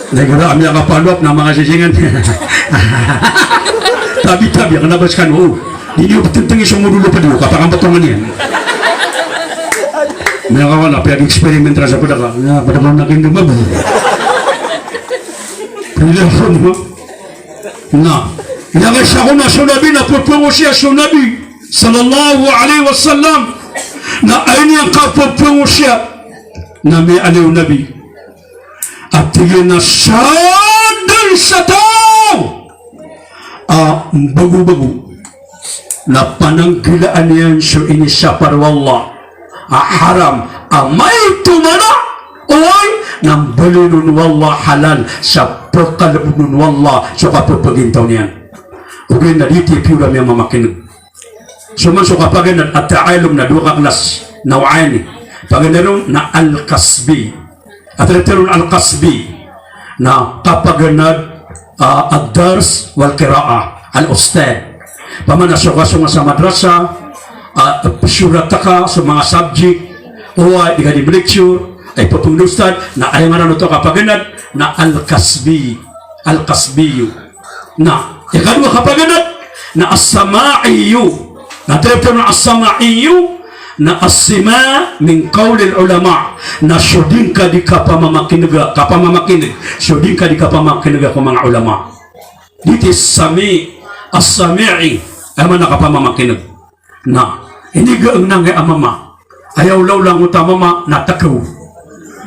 Na igira a miyakapalowap na manga sisingan. Tabi-tabi, a kena ba sekano. Di niyo petenteng i somodolo ped iyo, kapakambetongan iyan. Miyakawan a piyag-experiment iran sa ped a ka. Na, ped a ka na kin di mabo. Pila ko mo. Na, aya ka isa ko na so Nabi na pepengosiya so Nabi sallallahu alaihi wasallam. Na aya niyan kapepengosiya na miyaaloy o Nabi a tig iyan a sadn sa taw a mbagobago na pananggilaan iyan so inisapar o Allah a haram a maito man a, oway, na mbalin on o Allah halal sa pekalebon on o Allah so kapepagintaw niyan. Ogaid na di tipiyo a miyamamakineg. So man so kapaganad a ta'allum na dowa ka klas, naw'ani. Paganad on na al-kasbi. A tero on al-kasbi na kapaganad, ah, ad-dars wal qira'ah, al-ustadh. Pamana so kasong sa madrasa, ah, pesorat ka so manga subject, oway, di ka di melecture, ay pepenged ustadh, na aya ngaran oto a kapaganad na al-kasbi, al-kasbiyu. Na ikadowa a kapaganad na as-sama'iyu. Na tero on a as-sama'iyu na as-sima' min qawlil ulama. Na so di ngka di kapamamakinega, kapamamakineg, so di ngka di kapamamakinega ko manga ulama. Di ti sami', as-sami'i, aya maana kapamamakineg. Na inigaeng na ngka a mama. Aya olaola angkoto a mama na tekew.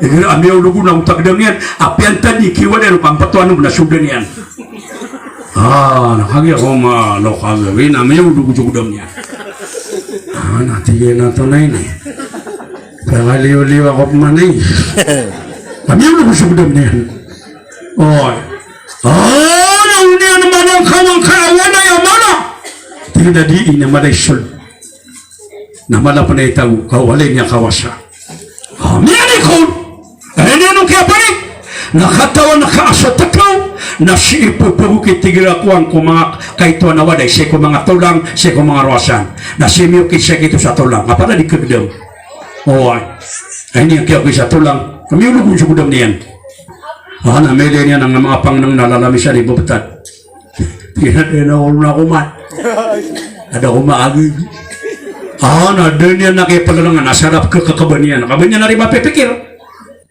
Igira a miyaolog on angkoto a gedam iyan, apiya antad i kiwala iyan o kampetowan on na sogodan iyan. Ah, na kagiya ko ma, lo kagiya, wi na miyaolog so gedam iyan. Ah, na tig iyan a tonay ni. Kagaliyo-liyo ako pman i. A miyaolog so gedam iyan. Oy. Ah, na oniyan a mala angka a walay a mala. Tig iyan a di, ina mala i sold. Na mala pn a itago, ka walay niyan kawasa. Ah, miyanikon. Aya niyan on kiyapanik. Na katawan ka a so tekew, na sii pepegokit igira kowan ko manga kaitoan a walay, sii ko manga tolang, sii ko manga rowasan. Na sii miyokit sii kito sa tolang. Kapada di kegedam. Oway. Aya niyan kiyokit sa tolang. Miyaolog on so gedam iyan. Ah, na mailay niyan a manga pangneng na lalamisan i bebetad. Tig iyan a da niyan a olo na koman. A da ko makageg. Ah, na da niyan a kipelelengan a sarap kekekeben iyan. Keben iyan a di mapipikir.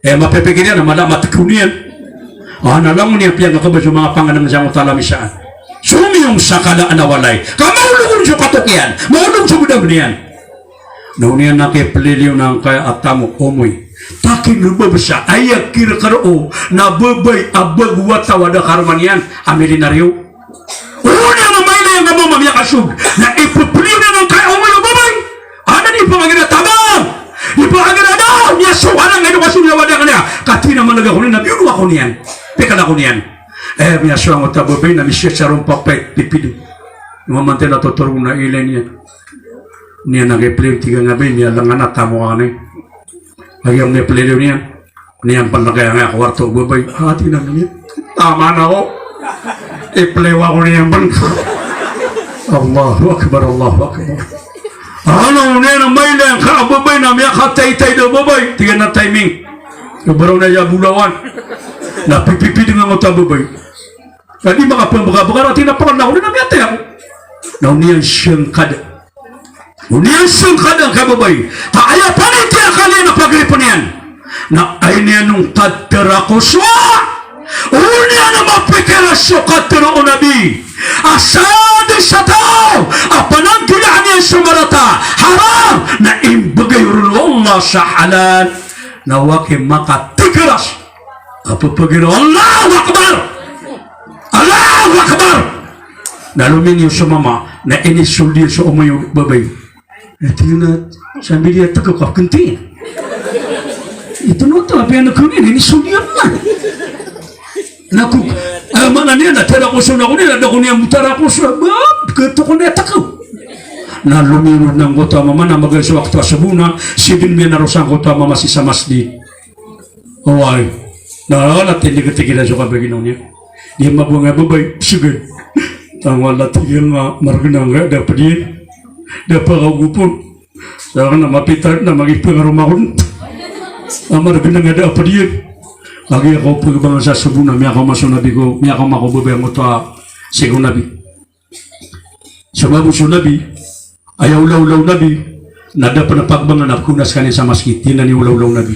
Eh, mapipikir iyan a mala a matekew niyan. Ah, na langon iyan piyangkekeben so manga pangeneng sangkoto a lamisaan. Somiyong sa kala a walay. Ka maolog on so katok iyan. Maolog so gedam iyan. Na oniyan a kipeliliyo na angkaya a tamok, omoy. Takin o babay sa, aya kirekeroo na babay a bago a taw a da karoma niyan a milinaryo. Oniyan a mailay angka a mama miyakasog. Na ipepeliyo niyan angkaya omoy o babay. Anan i pangageda tabang. I pangageda daw, niya so anan a edokasyon iyan a wada kaniya. Katii na managa ko niyan, na biyodo ako niyan. Pekala ko niyan. Eh, miyasowa angkoto a babay na misiyasa ron papay, pipido. Mamantel a totoro na ilay niyan. Niyan a kipeliyo tig a ngabay, niyan lengan a tamok a kani. Lagid a miyapeliyo niyan. Niyan pn a kaya nga ko warto o babay. Ah, tig iyan a niyan. Taman ako. Ipeliyo ako niyan pn. Allahu Akbar, Allahu Akbar. Ano, niyan a mailay angka a babay na miyakataytay da o babay. Tig iyan a timing. Baraw na iya bolawan. Na pipipid nga angkoto a babay. Ka di makapembekabekar a tig iyan a pakan ako di na miyatay ako. Na oniyan sengkada. Oniyan sengkada angkaya babay. Ka aya panitiya kaniyan a pagripen iyan. Na aya niyan on katera ko sowa. Oniyan a mapikir a so katero o Nabi a sadn sa taw a pananggilaan iyan so marata haram na imbegay ron o Allah sa halal. Na owa ki makatigeras a pepegira, Allahu Akbar! Allahu Akbar! Na lominiyo so mama, na inisold iyan so omoy o babay. Na tig iyan a, sambi di a teka ka kenti. Ito na oto, apiya na keni, inisold iyan na. Na ko, ah, maana niyan na tera ko so na ko niyan, na da ko niyan mutara ko so, bab, keto ko niyan teka. Na lominiyo na angkoto a mama, na magaan so wakto a sobo na, sidin miyanaro sangkoto a mama sii sa masjid. Oway. Na, na tindeg-tindeg iran so kabaginaw niyan. Di mabong a babay, sige. Tangwala tig iyan a margn angkaya da ped iyan. Da pakaogop on. Sa kna mapita na magipangaroma kon. Amar bnang a da a pd iyan. Kagiya ko pagbangan sa sobo na miyakaoma so Nabi ko, miyakaoma ko babay angkoto a sii ko Nabi. Sabap so Nabi, aya olaola o Nabi, na da pn pagbangan a pkaona skaniyan sa masgit, di na niya olaola o Nabi.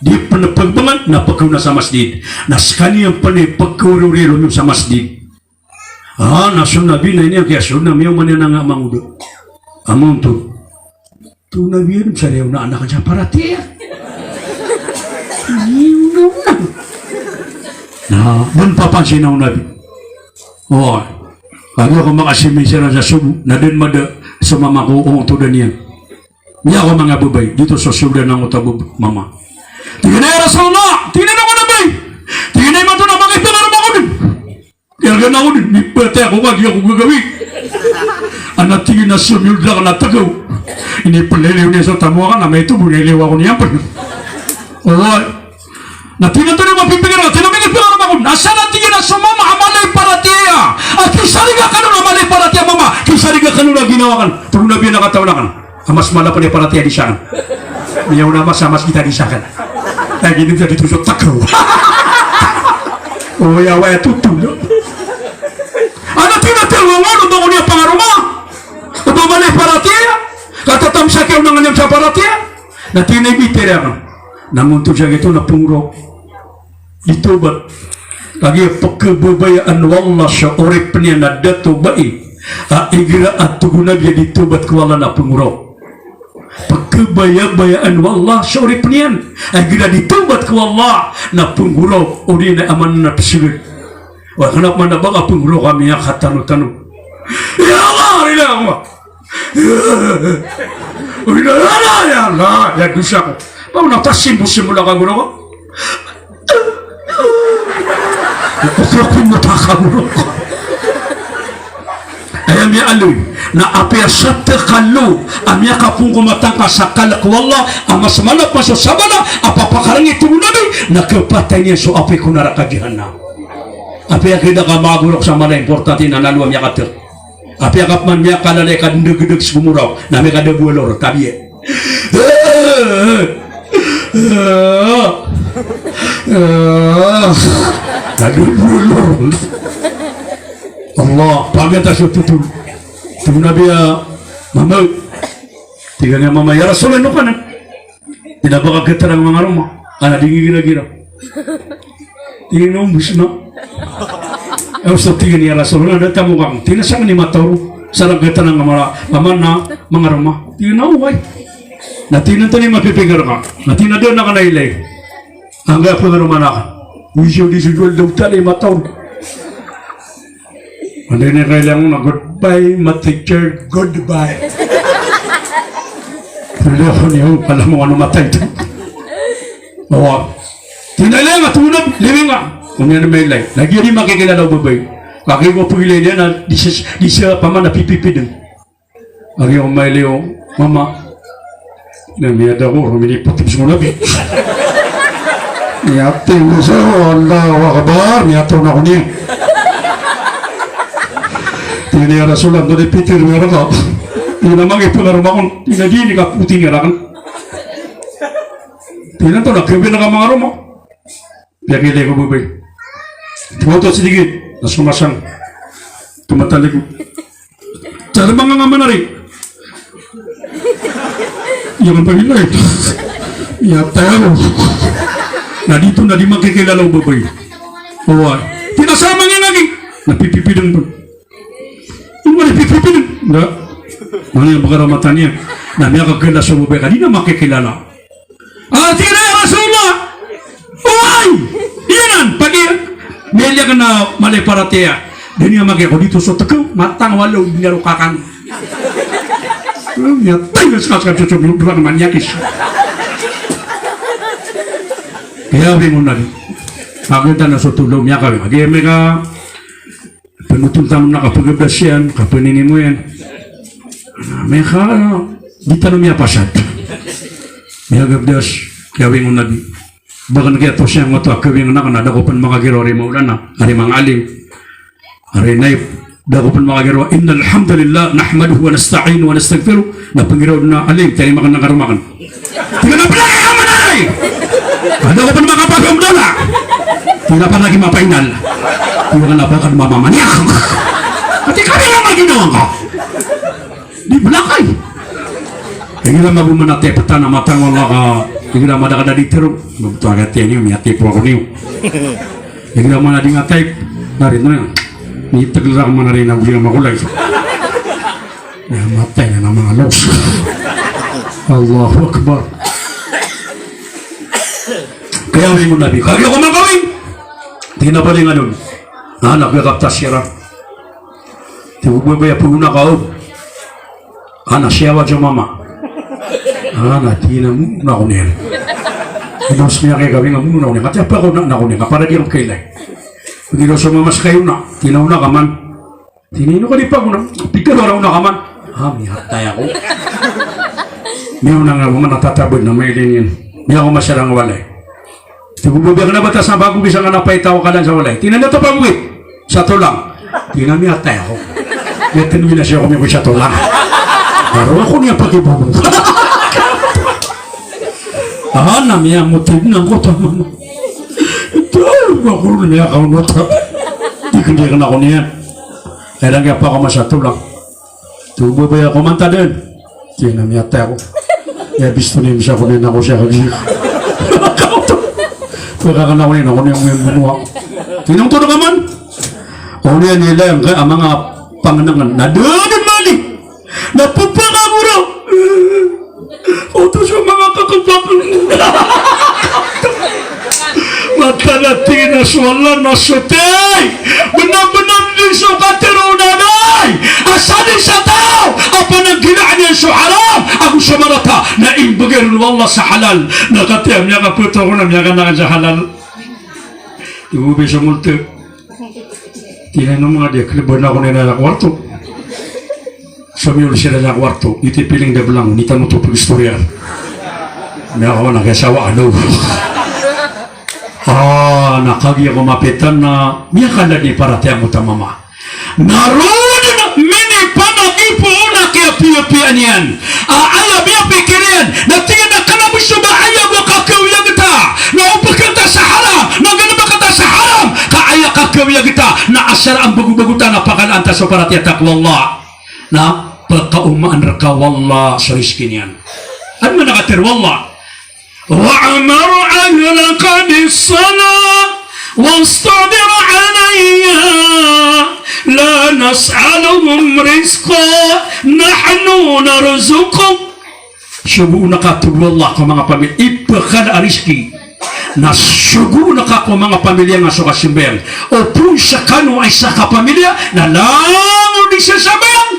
Di pn pagbangan na pkaona sa masgit. Na skaniyan pn i pkaoriori ron sa masgit. Ah, na so Nabi na ini a kiyasold na miyaoma niyan a nga mangoda. Amontod. Tonaa niyan sa riyaw na anak sa paratiyaya. Iyo na. Na, dn papansin o Nabi. Oh. Kagiya ko makasimi siran sa sobo, na dn mada so mama ko ongotodan iyan. Miyakaoma nga babay, giyoto so soldan angkoto a bab-, mama. Tig iyan a, "Ya Rasulullah," tig iyan a, "Ino ka na, bay?" Tig iyan a, "Imanto na makipangaroma ako dn. Kiyarga na ako dn, mipatay ako kagiya ko gagawii." Ana tig iyan a, "Somiyolda ka na tkaw. Inipnliliyo niyan so tamok akn, na maito bo, niliyo ako niyan pn." Oway. Na tig iyan a, "Tonaa i mapipikir ka?" Tig iyan a, "Mikipangaroma ako dn." Asar a tig iyan a so mama a mala i paratiyaya. A kisariga kano na mala i paratiyaya a mama, kisariga kano na ginawa akn. Tig o Nabi a katawan akn a mas mala pn i paratiyaya di sakn. Miyaona a mas a masgit a di sakn. Lagid iyan sa di totoo so tkaw. Oway, oway, totoo. Ana tig iyan a tkaw, oway, o ba ko niyan pangaroma. O ba mala i paratiyaya. Katatam sa kiyaonaan iyan sa paratiyaya. Na tig iyan a ibitiyara akn. Na amontod sa giyoto na pnggorok. Di tawbat. Kagiya pkhababayaan o Allah so oripn iyan a dato bai a igira a tig o Nabi a di tawbat ko Allah na pnggorok. Pkhabayabayaan o Allah so oripn iyan a igira di tawbat ko Allah na pnggorok, odi na aman na psgd. Wa kna pman a ba ka pnggorok a miyakatanotano. Ya Allah, ya Allah. Odi na, ya Allah, ya Allah, ya dosa ko. Ba on a tasimbosimbo a kagorok. Oto ko mata kagorok. Aya miyaaloy na apiya sa tkaw a miyakapongko matangka sa kalk o Allah a mas mala pn so sabala a papakarangit o Nabi na khapatay niyan so apoy ko naraka Jahannam. Apiya kida ka magorok sa mala importante na nalo a miyakatk. Apiya ka pman miyakalala i kadndagdag sa gomorok na miyakadago a lor, tabiya. Kadago a lor. Allah, pagata so totol. Tig o Nabi a mama. Tig iyan a mama, "Ya Rasulullah, ino ka na?" Tig iyan a ba ka gtrang mangaroma, ka na di ngiragira. Tig iyan a ombos na. Aya osto, tig iyan, "Ya Rasulullah, na da tamok akn." Tig iyan a sakn i mataw ron. Sa gtrang a mala, paman, na mangaroma. Tig iyan a oway. Na tig iyan a antonaa i mapipikir ka? Na tig iyan a da akn a ilay. Angkaya pangaroma akn. Wiso di so jual daw tala i mataw ron. Anda ini kailangan na goodbye, my teacher, goodbye. Pwede ako niyo, alam mo ano matay to. Bawa. Tinalay nga, tulog, living nga. Kung yan may lay. Lagi di makikilala o babay. Lagi ko pagilay niya na di siya, di siya pa man napipipidin. Lagi ko may liyo, mama. Na miyada ko, rumilipot ko sa nabi. Miyating ko sa, Allahu Akbar, miyataw na ko niya. Tig iyan a, "Ya Rasulullah, anda di Peter, miyada ka?" Tig iyan a, "Mangi pangaroma kon." Tig iyan a, "Di, di ka puti niya rakan." Tig iyan a, "Ito na, kaya na ka mangaroma." Piyakilay ko babay. Tumawto sa digit. Na somasang. Tumatalig. Tara manga nga manari. Iya nga pagilay. Iya tayo. Na dito na di makikilala o babay. Oway. Tinasama nga lagi. Napipipidin po. Ino nga napipipidin? Nda. Manga nga baka ramatan iyan. Na miyakagala so babay ka. Di na makikilala. Ah, tig iyan a, "Ya Rasulullah, oway! Iyanan, pagi, miyaliya ka na mala i paratiyaya. Da niyan makiya ko dito so tkaw, matang walo, di niyan roo kakan." Miyatay na skas ka so, so, so, so, maniyakis. Kaya bingon na di. Pagkita na so tolo, miyakawing. Agi, miyaka, Panoton tano na kapagabdas iyan, kapaninimo iyan. Miyaka, di tano miyapasad. Miyagabdas, kiyawing o Nabi. Bakan kiyatoos iyan oto a kawing anan, na da ko pn makagiraw ari Maulana, ari manga alim, ari Naib, Da ko pn makagiraw a, "Innal hamdalillah, nahmaduhu wa nasta'inuhu wa nastaghfiruh." Na pnggiraw dn a, "Alim, tiyarima akn a karoma akn." Tig iyan a, "Blakay ka man, aray! Ka da ko pn makapagomdola." Tig iyan a, "Pn lagid a mapainal." Tig iyan a, "Pn lagid a mamamaniyak." Ati kami nga maginawa ka. Di blakay. Igira magoman a tiyapatan a matang wala ka, igira madakadakad i tiro. Mabto a gati niyo, miyatipo ako niyo. Igira mana di nga type, na rin na. Ni tagla ka mana rin na buli na makulay. Na matay na na mga los. Allahu Akbar. Kaya wi mo nabi. Kaya ko makawin. Di na pala nga dun. Anak, kaya kaptas siya ra. Tig o babay a, "Pagona ka, o." "Ana, siyawa so mama." "Ana," tig iyan a, "mona ako niyan." Ino smiya kay kami nga mona ako niyan. Kati apa ko na, na ako niyan. Kapara di ako kailay. Pagiraw so mama sa kayo na. Tig iyan a, "Ona ka man." Tig iyan a, "Ino ka di pagona?" "Pitharo ara, ona ka man." "Ah, miyatay ako." Miyaona nga mama na tatabod na mailay niyan. Miyako masarang walay. Tig o babay a, "Kna ba ta sa bago bisa nga na pay taw kalan sa walay?" Tig iyan a, "Anda ta bago, eh?" "Sa tolang." Tig iyan a, "Miyatay ako." Miyatay na siya ko miyakoy sa tolang. Aro ako niyan pakibobo. Aha, na miyamotid na ko tama. Ito, ako niyan miyakaonot. Di ko, di ko na ako niyan. Kaya lang kaya pa ako masa tolang. Tig o babay a, "Komanta dn." Tig iyan a, "Miyatay ako." Iya bisto niyan bisa ko niyan ako siya kagi. Pagkakana ko niyan ako niyan miyambonoa. Tig iyan a, "Totoo ka man." Oniyan ilay angkaya a manga pangnangan na da dn mali. Na pphakagora. Oto so manga kakapakn. Mataan a tig iyan a so Allah na sotay. Bnar-bnar dn so katharo o Nabi a sadn sa taw a pananggilaan iyan so haram ago so marata na imbgay ron o Allah sa halal. Na katii a miyakaptho ko na miyakanakan sa halal. Tig o babay so multo. Tig iyan a, "Ino manga di a klban ako niyan sa kwarto." Somiyol siran sa kwarto, iti piling da blang, nitan oto pag-istorya. Miyakawan a kiyasawa, ano. Ah, na kagiya ko mapitan na, miyakala di paratiyaya mo ta mama. Na roo dn a minipanagipoon a kiyapiyapiya niyan. A aya miyapikir iyan, na tig iyan a kna bo so ba aya bo a kakawiyag ta, na o pkn ta sa haram, na gnbk ta sa haram, ka aya kakawiyag ta, na asar a mbagobago ta, na pakalaan ta so paratiyaya ta ko Allah. Na pkaomaan rka o Allah so rizki niyan. Adn man a katharo o Allah. Wa'mur ahlaka bis-salah wastabir 'alayha, la nas'aluka rizqan, nahnu narzuquk. Sogoon ka, tig o Allah, ko manga pamilya, ipkala a rizki. Na sogoon ka ko manga pamilya nga so kasambayang. O phoon skano a isa ka pamilya na langon di sa sambayang,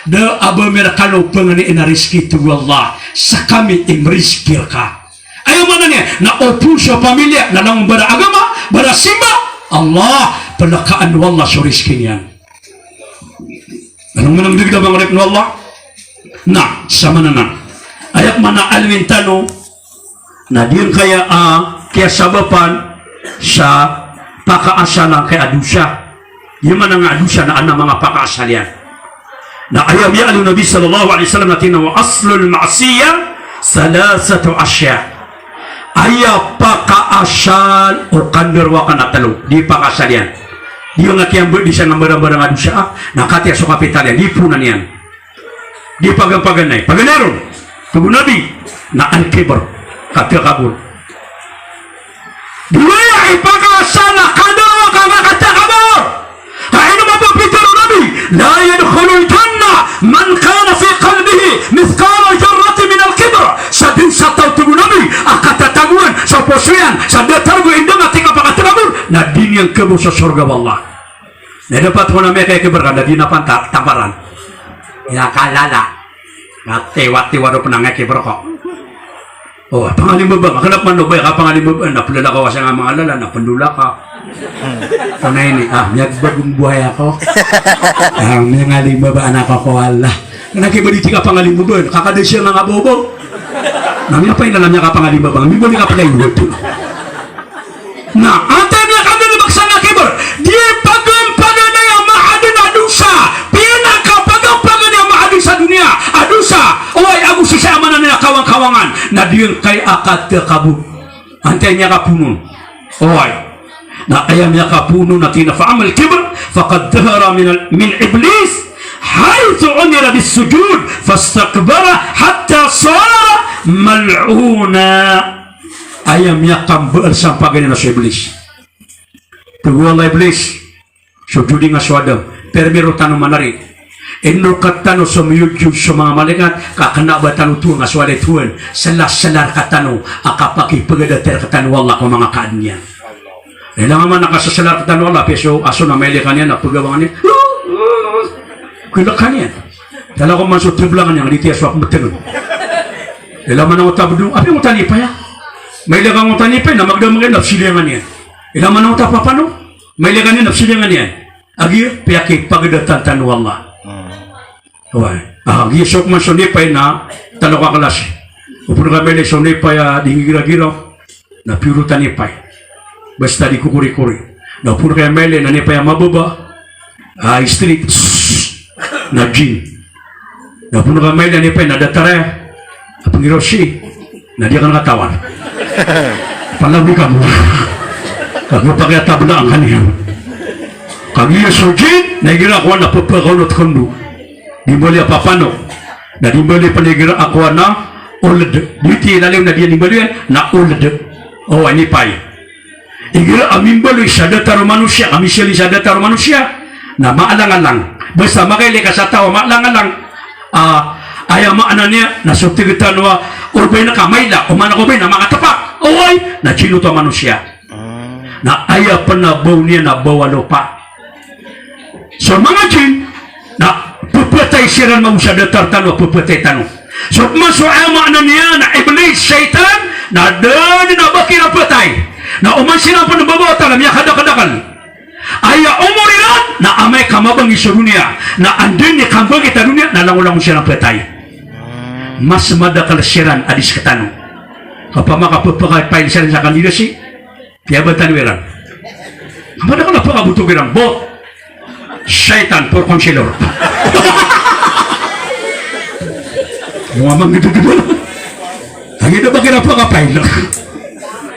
da a ba mi rkano pangnin a rizki, tig o Allah, skami i mrizki rka. Aya maana niyan na o phoon so pamilya na langon bara agama, bara simba, Allah, plkaan o Allah so rizki niyan. Anong manang dagdag a manga oripn o Allah? Na, sa maana nan. Aya maana a alwin tano, na di angkaya a kiyasabapan sa pakaasal angkaya a dosa. Aya maana nga a dosa na adn a manga pakaasal iyan. Na aya miyaaloy o Nabi sallallahu alaihi wasallam na tig iyan a, "Wa aslul ma'siyah thalathatu ashya." Aya pakaasal o kandarowaka na tlo, di pakaasal iyan. Di nga kiyambd di sa nga mbarangbarang a dosa, a, na katii a so kapital iyan, di phoon iyan. Di paganay, paganay ron. Tig o Nabi, na al-kibr, katakabur. Di waya i pakaasal a kandarowaka nga katakabur. Ka ino ba bo pitharo o Nabi, "La yadkhulul jannah man kana fi qalbihi mithqala dharratin minal kibr." Sadn sa taw, tig o Nabi, a katatagoan so poso iyan sa datar bo indang a tig a pakatakabur, na di niyan kabo so sorga o Allah. Na dapat ko na miyakikibr ka, na di na pantag tamparan. Iya kalala. Na tiwatiwa do pn a ngakibr ko. O, pangalimbabang. Kna pman o ba aya kapangalimbabang na plalakaw a sangka manga lala na pndolaka. Kna ini, a, miyagbag o mbohay ako. A, miyangalimbabaan ako ko Allah. Kna ki ba di tig a pangalimbabaan, ka kada siya nga nga bobo. Na miyapainal a miyakapangalimbabang, mibalik a playwood. Na antaa i miyakadalbk sa ngakibr? Di paganayanay a maadn a Angan na di ngka i akata kabo. Antaa i miyakapoon on? Oway. Na aya miyakapoon on na tig iyan a, "Fa ammal kibr faqad dhahara min al-, min Iblis, haythu umira bis-sujud fastakbara hatta sara mal'una." Aya miyakambaal sa paganay na so Iblis. Tig o Allah, Iblis, sojodi nga so Adam. Permiro tano manari. Ino rktano so miyojod so manga malaikat, ka kna ba tano tohan nga so Allah i Tohan. Sla-sla rktano a kapakipagdati rktano o Allah ko manga kaadn iyan. Ilang man a kasasla rktano o Allah, piya so aso na mailay ka niyan, na pgawangan iyan. Kilk ka niyan. Talaga man so tblangan iyan, di tiya so apmbtngn. Ilang man a ngota bdong, apiya ngota nipay a. Mailay ka ngota nipay, na magdam ka iyan, na psilangan iyan. Ilang man a ngota papano. Mailay ka niyan na psilangan iyan. Agiya piyakipagdatan tano o Allah. Hmm. Oway. Ah, agiya so kman so nipay na tlo ka klas. Opama ka mailay so nipay a di nggiragira, na piyorot a nipay. Basta di kokorikori. Na opama ka mailay na nipay a mababa, ah, straight, na jinn. Na opama ka mailay na nipay na datar a pnggiraw si, na di akn katawan. Palabi kamo. Kagiya pakiyatablaan ka niyan. Kagiya so jinn, na igira kowan na pphakaonot kndo. Di mbaloy a papanok. Na di mbaloy pn igira kowan na old. Di ti lalayon na di mbaloy na old. O, nipay. Igira a mimbaloy sa datar o manosiya, a misilin sa datar o manosiya, na maalang-alang. Basta makailay ka sa taw a maalang-alang. Ah, aya maana niyan na so tig tano a, o ba ino ka mailay, o maana ko ba ino na makatpa. Oway, na jinn oto a manosiya. Hmm. Na aya pn a baw niyan na baw a lopa. So manga jinn, na pphatay siran mambo sa datar tano, pphatay tano. So pman so aya maana niyan na Iblis, shaytan, na da dn a ba kiran phatay. Na oman siran pn mbabawata na miyakadakdakl. Aya omor iran, na amay ka mabanggi so doniya, na anda i kambanggi ta doniya, na langolangon siran phatay. Mas madakl siran a di sktano. Kapama ka ppakapay siran sa kandidasi, piyabatan iran. Madakl a pkabotog iran, bo. Shaytan for counselor. Mo amang gito gito. Agi da ba kira pkapay.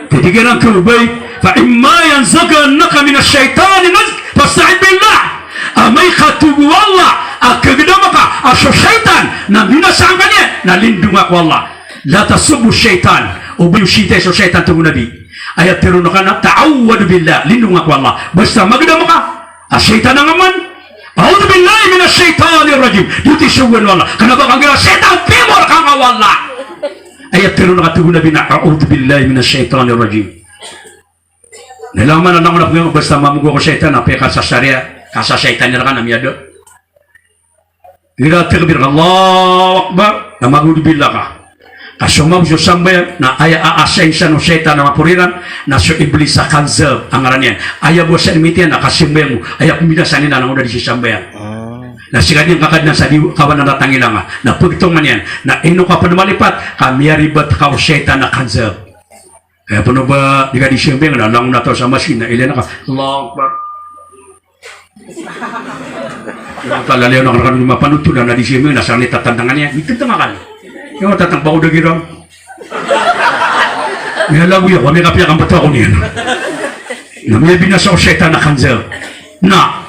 Tig iran ko bay, "Fa imma yanzaghannaka minash shaytani nazghun fasta'idh billah." Amay ka, tig o Allah, a kagdam ka a so shaytan na binasaan ka niyan, na lindonga ko Allah. La tasubbu shaytan. O ba iyo sitayi so shaytan, tig o Nabi. Aya tharoon ka na, ta'awwadh billah, lindonga ko Allah. Basta magdam ka a shaytan a ngaman, a'udhu billahi minash shaytanir rajim. Di ti sogoan o Allah. Kna ba ka nggira shaytan, pimor ka nga o Allah. Aya tharoon ka, tig o Nabi, na a'udhu billahi minash shaytanir rajim. Na ilang man a langon a pnggiraw, basta mamogo ko shaytan, a pkasasariya, kasashaytan iran ka na miyada. Igira takbir, Allahu Akbar, na mag-a'udhu billah ka. Ka so mawdo so sambayang, na aya a-assign san o shaytan a maporiran, na so Iblis a Khanzab a ngaran iyan. Aya bo san mitiyan, na kasambayang o, aya pmbinasa niyan na langon a di sisambayang. Ah. Na sii ka niyan kakadnan sa di kawanan a tangila nga. Na pagtongan iyan, na ino ka pn malipat, ka miyaribat ka o shaytan a Khanzab. Kaya pn o ba di ka di sambayang, na langon a taw sa masgit na ilay na ka, Allahu Akbar. Yung talalayo na kan mapanood to na di sambayang, na sa ni tatantangan iyan, di tantangan ka. Yung tatang pa ko da giram. Miyalago iyan, kami kapiya kan bata ko niyan. Na miyabinasa o shaytan a Khanzab. Na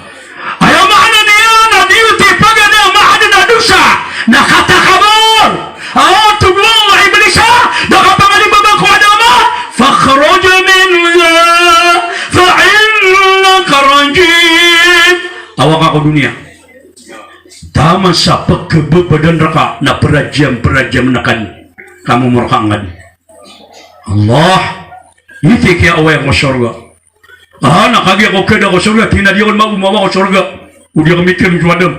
aya maana niyan na di oto i paganay a mahadn a dosa na katakabor. Aw, tig o Allah, Iblis a, da ka pangalibaba ko Adam a, "Fakhruj minha fa innaka rajim." Awaka ko doniya. Taman sa pkhababadan rka na prajam-prajam na kan kamomor ka angad. Allah. Iti kiyaaway ko sorga. Ah, na kagiya ko keda ko sorga, tig iyan a di ako magomawa ko sorga. O di ako mitir so Adam.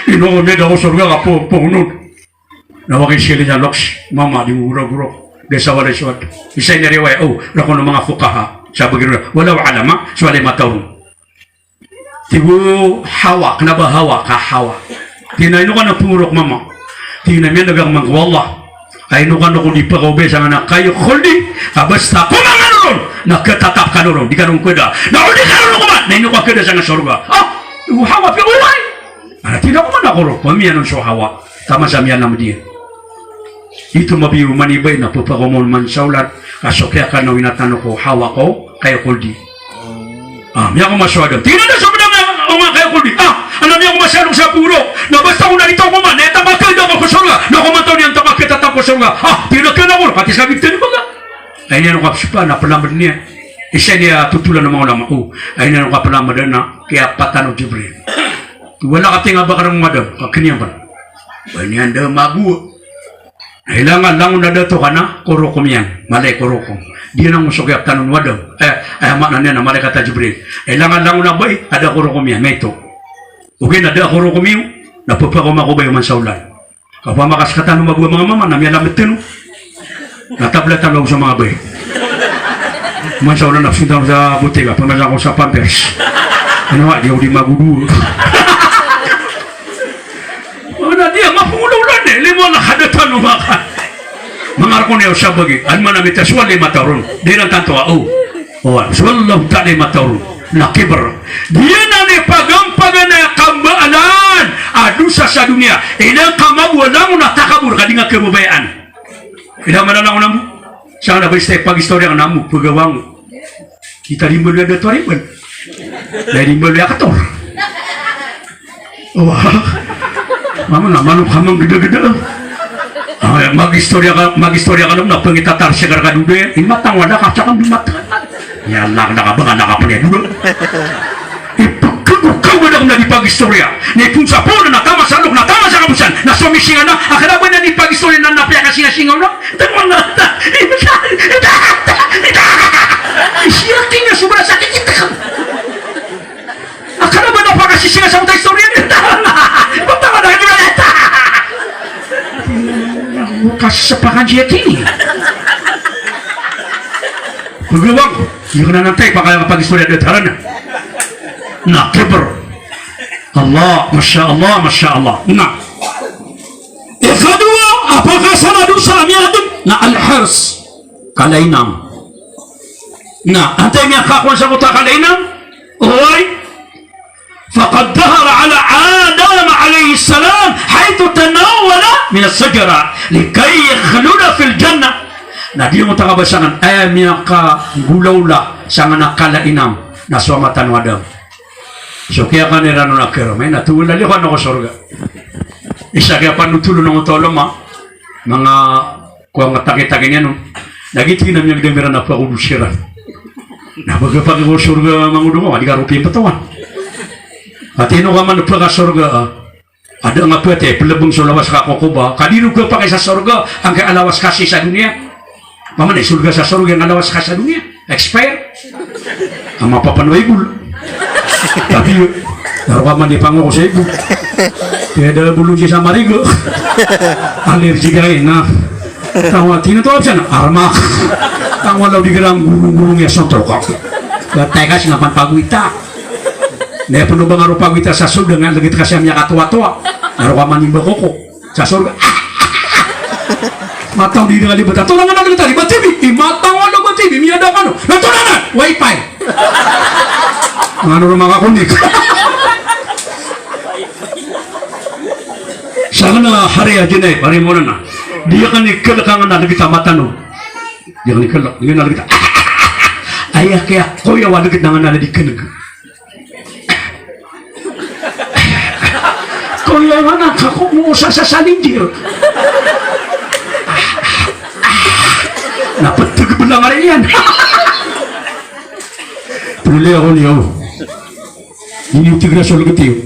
Ino ko meda ko sorga ka po, po nod. Na waki sili sa loks, mama di gura-gura. Da sa walay sowat. Isa ini riwayat, o, rakon o manga fuqaha. Sa bagi ra, wala alama, so walay mataw. Tig o Hawa, kna ba Hawa, ka Hawa. Tig iyan a ino kano pngorok mama. Tig iyan a miyaneg akn man ko Allah. Ka ino kano ko di pkaobay sangkanan a kayo khuldi, ka basta ko mangano ron, na khatatap kano ron, di kano keda. Na o di kano ron koman, na ino ka keda sangkanan a sorga. Ah, tig o Hawa, piya ko oway. Ana tig iyan a koman ako ron, komiyan on so Hawa. Taman sa miyanam di. Ito mabiyo man i bai na pphakaoma on man sa olan, ka so kiyakana o ina tano ko Hawa ko kayo koldi. Ah, miyakomasowa dn. Tig iyan a da so bda nga o nga kayo koldi. Ah, ana miyakomasowa dn sa poro. Na basta ko na di taw ko man, na aya tangka kaya da ko sorga. Na ko man taw niyan tangka kaya tataw ko sorga. Ah, tig iyan a kaya na ko, kati sa bibtani baga. Ay niyan ko kapspa, na plamd niyan. Isa niyan totolan o manga ulama ko. Ay niyan ko kaplamd na kiyapatan o Jibril. Wala ka tinga bakar ng madam, kakiniyan pa. Ba niyan da mago. Ilangan langon a da to kana, korokom iyan, malay korokom. Di na ngosok iyan tano wadam. Eh, eh, maana niyan na malaikat a Jibril. Ilangan langon a bai, a da korokom iyan, maito. Ogaid na da korokom iyo, na pphakaoma ko bai oman sa olan. Kapamakaskatan o mabo a manga mama, na miyalamet tano. Na tablet tano sa manga bai. Oman sa olan na psontan sa botika, pamasa ko sa Pampers. Ano nga, di ako di magudu. Mana dia mapungulawlan e, limo na kadatan o maka. Mangarko niyo sa bagi, an mana mita suwal lima taron. Di ran tanto a, o. O, suwal Allah ta'ala lima taron. Na kibr. Di na ni pagampagan a kambaalan a dosa sa doniya. Ina kamabolan o na takabor ka di nga kababayaan. Ina mana na ko na mo. Sa na ba istay pag-istorya na mo, pagawang. Kita rimba luya da to riban. Dai rimba luya kator. Wah. Mama na mano kamang geda-geda. Ah, mag-istorya ka, mag-istorya ka na pangitatar sigar ka duda. Imatang wada ka cakang dumat. Ya Allah, na ka baka na ka pala duda. Ipagkago ka wada ka na di pag-istorya. Ni pun sa pun na tama sa lok, na tama sa kabusan. Na somisinga na, akala ba na di pag-istorya na na piyakasinga-singa na. Tama na. Siya tingin sobra sakit kita. Akala ba na pakasisinga sa utay istorya niya? Ba't tama na hindi na? Bukas sa pakan siya kini. Pagawang, hindi ko na nantay, pakaya kapag-istorya dito. Tara na. Na, kibr. Allah, Masha Allah, Masha Allah. Na. Ikadowa a pakasan a dosa a miyadn na al-hirs. Kalainang. Na, antaa i miyakakowa sa koto a kalainang? Oway. Faqad dhahara ala Adam alayhis salam haythu tanawwala minas sajara likay yakhluda fil jannah. Na di ngka kabasa ngka, aya miyakagolawla sangkanan a kalainang na so ama tano a Adam. So kiyakan iran on a karoma, na towala liyo kano ko sorga. Isa kiyapanotol on oto a loma, manga kowa nga takitaki niyan on. Lagid tig iyan a miyagdam iran a pakodo siran. Na ba ka pakakowa sorga mangodo ka, di ka ropiya patawan. Ati ino ka man pakasorga, a. Ada nga pati, pelebeng so lawas ka kokoba. Ka di ro ka pakay sa sorga, angkaya a lawas ka sii sa doniya. Pamanay, sorga sa sorga, angkaya a lawas ka sa doniya. Expire. Ama papan wa ibol. Tapi, na roo ka man di pangoko sa ibol. Kaya da bolong siya sa marigo. Allergic ka ina. Tawa, tig iyan a to, absan, armak. Tawa, law di ka lang gulong-gulong iya sontok ka. Gatay ka, sii nga pan pagowita. Na aya pn o ba nga roo pagowita sa sorga nga leged ka sa miyakatowa-towa. Na roo ka man imbakoko. Sa sorga. Mataw di nga libat. Tonangan a libat, libat T V. I mataw a libat T V, miyada kano. Na tonangan, wifi. Ngano roo makakonik. Sangkanan a hari a jinay, hari mo na na. Di ka ni kelek angkanan a leged a mata no. Di ka ni kelek, di ka na leged a. Aya kiyakoyaw a leged angkanan a di keneg. Koyaw anan ka ko mo sa sa salindir. Na peteg belang ari iyan. Pulili ako niyo. Di niyo tigra so leget iyo.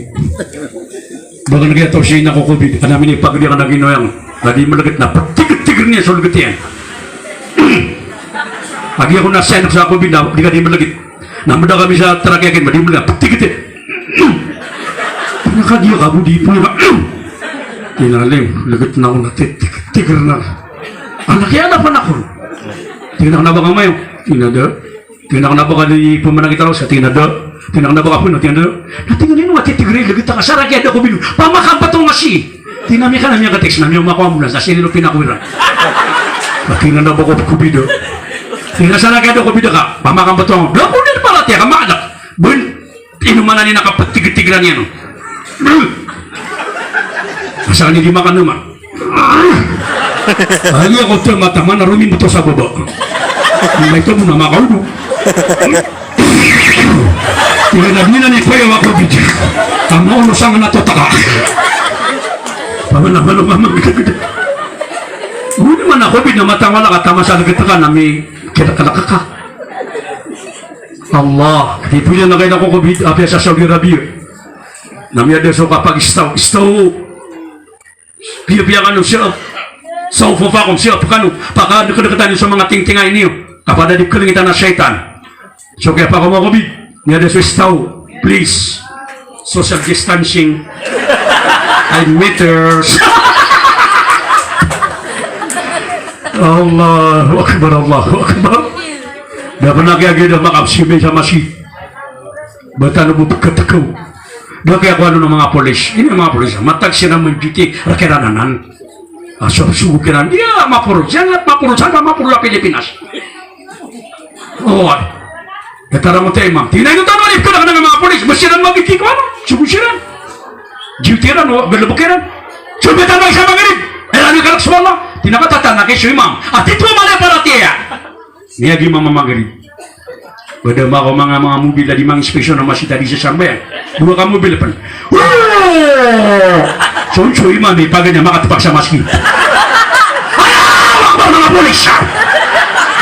Bagan kaya taw siya ina ko covid. Amin i pagdi ka na ginoyang. Na di meleget na petig-tig niyan so leget iyan. Agi ako na siya sa covid na di ka di meleget. Na meda kami sa trak iyan, madi meleget. Petig-tig. Pina ka di ka bo di pura. Ina lem, leget na ako na titig-tig na. Anak iyan na panakon. Tig iyan a kena ba ka mayo? Tig iyan a da. Tig iyan a kena ba ka di pemanakit ako sa, tig iyan a da. Tig iyan a kena ba ka pun, tig iyan a da. Na tig iyan a ino a titig ri, leget a ka sa raki a da ko bino. Pamakampet o nga si. Tig iyan a miyaka na miyaka-text na miyaoma ko ambulans, na sii rino pinakowiran. Na tig iyan a kena ba ko covid. Tig iyan a sa raki a da ko bino ka. Pamakampet o nga. Da ko din pala tiya ka makalak. Ben. Ino man a di nakapetig-tig iran iyan. Asal ni di makan naman. Agi ako tama-tama na romimbot sa baba. Maito bo na makaodo. Ira na bina ni paya wa covid. Tama ono sangana to taka. Pamana mano mama. Guna mana covid na matangala ka tama sa lagit ka na mi kira kala kaka. Allah, di punya na kayo ko covid, apiya sa Saudi Arabia. Na miyada so kapag-istaw, istaw. Piyapiya kano siya. Sawfa fakum siya, pakano, pakadekadekatan iyo so manga tingtingay niyo. Kapada di kelingitan a shaytan. So kaya pa ko ma-covid, miyada so istaw, please. Social distancing. Five meters. Allahu Akbar, Allahu Akbar. Da pernah kaya gaya da makapsimay sa masjid. Ba tano bo tekatekew. Da kaya ko ano na manga polis. Ini manga polis. Matag siran man-duty, rek iran anan. A, so, sogo kiran. Iya, maporo. Siran, maporo. Siran, maporo a Pilipinas. O, ay. Datar a mota imam. Tig iyan oto, ano, ipkada ka na manga polis. Ba siran mag-duty ko ano? Sogo siran. Duty iran, o, galebek iran. So, ba tano isa Magrib. Ay, ano, kalek so Allah. Tig iyan oto, tatanak i so imam. A tito a mala i paratiyaya. Miyagi mama Magrib. Ba da mako manga, manga mobil a di manginspection a masjid a di sasambayang. Dowa ka mobil pen. Woo! So, so imam i paganay a makatepak sa masjid. Allahu Akbar, manga polis.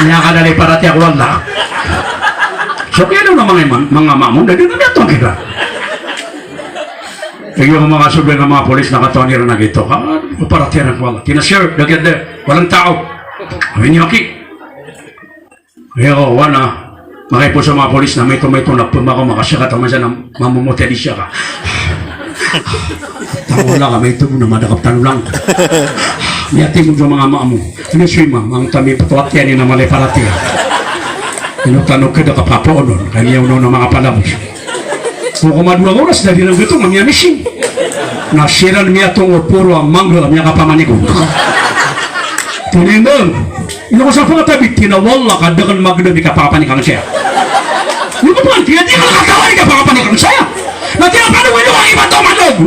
Miyakadalay paratiyaya ko Allah. So, kaya daw na manga imam, manga makmum, da di na miyatong kita. Lagi ako makasold a manga polis na katawan iran a gito. Ka, paratiyaya ko Allah. Tig iyan, sir, da kaya da, walang tao. Sabi niyo, okay. Iyo, wana. Makaipo sa manga polis na maito, maito na pemakaw, makasiyakat a masa na mamomoti a di siyaka. Taw, wala ka maito bo na madakap tano lang. Miyatimo so manga makmum. Ano so imam, ang tami patoat iyan na mala i paratiyaya. Ino tano keda kapapaonon, kami yaw na manga palabos. Ko koma dowa oras na di ran getong a miyamising. Na siran miyatong o poro a mangga a miyakapamanigon. Tinimbang. Ino ko sa pangatabi, tig iyan a wallah ka da ken magedam i kapakapanikang saya. Ino ko pangatabi, tig iyan a di ka katawan i kapakapanikang saya. Na tig iyan a pano wino ang iba to manog.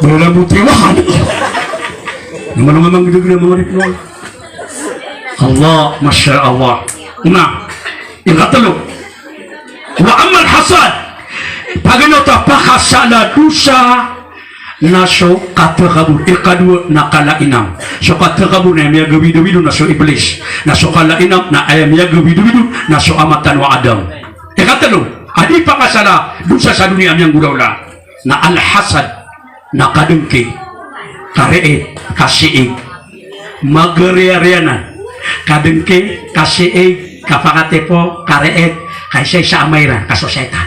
Bala mo tiwahan. Na malong a mangedegede a manga ripno. Allah, masha Allah. Na, ikatelo. Wa ammal hasad. Paganay oto a pakasala dosa na so katakabur. Ikadowa na kalainam. So katakabur na aya miyagawidawido na so Iblis. Na so kalainam na aya miyagawidawido na so ama tano a Adam. Ikatelo a di pakasala dosa sa doniya a miyanggolawla na al-hasad, na kadengki, kareet, kasiig, magariarianan, kadengki, kasiig, kapakatipo, kareet, kaisaisa a mairan, ka so setan.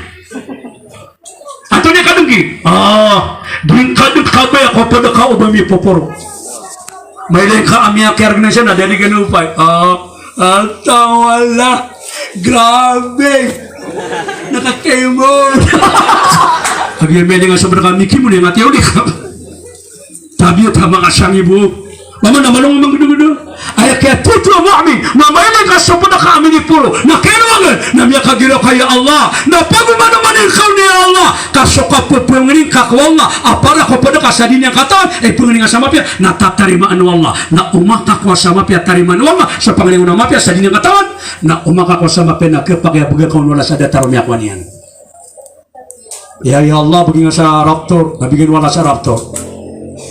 Antonaa i kadengki? Ah, di ngka den kabaya ko ped ka o ba mipoporo. Mailay ngka a miyakiyareg na siya na da di gana opay. Ah, atawala. Grabe. Nakakimon. Abi a miyalinga so ped ka mikimon, aya ngka tiyo di ka. Tabiya ta makasangi bo. Mama na malong a mangedegede. Aya kiyatotoo a mu'min, na mailay ka so ped ka a miniporo, na kailangan na miyakagiraw ka, ya Allah, na pagomanomanin ka on, ya Allah, ka so kapepengeni ngka ko Allah a para ko ped ka sa di niyan katawan, eh, pengeni ngka sa mapiya, na tatarimaan o Allah, na o makakowa sa mapiya tarimaan o Allah, so pengeni ngka na mapiya sa di niyan katawan, na o makakowa sa mapiya na kepakay a bega ka on o Allah sa datar o miyakowa niyan. Ya, ya Allah, begi nga sa Raptor. Na begi nga o Allah sa Raptor.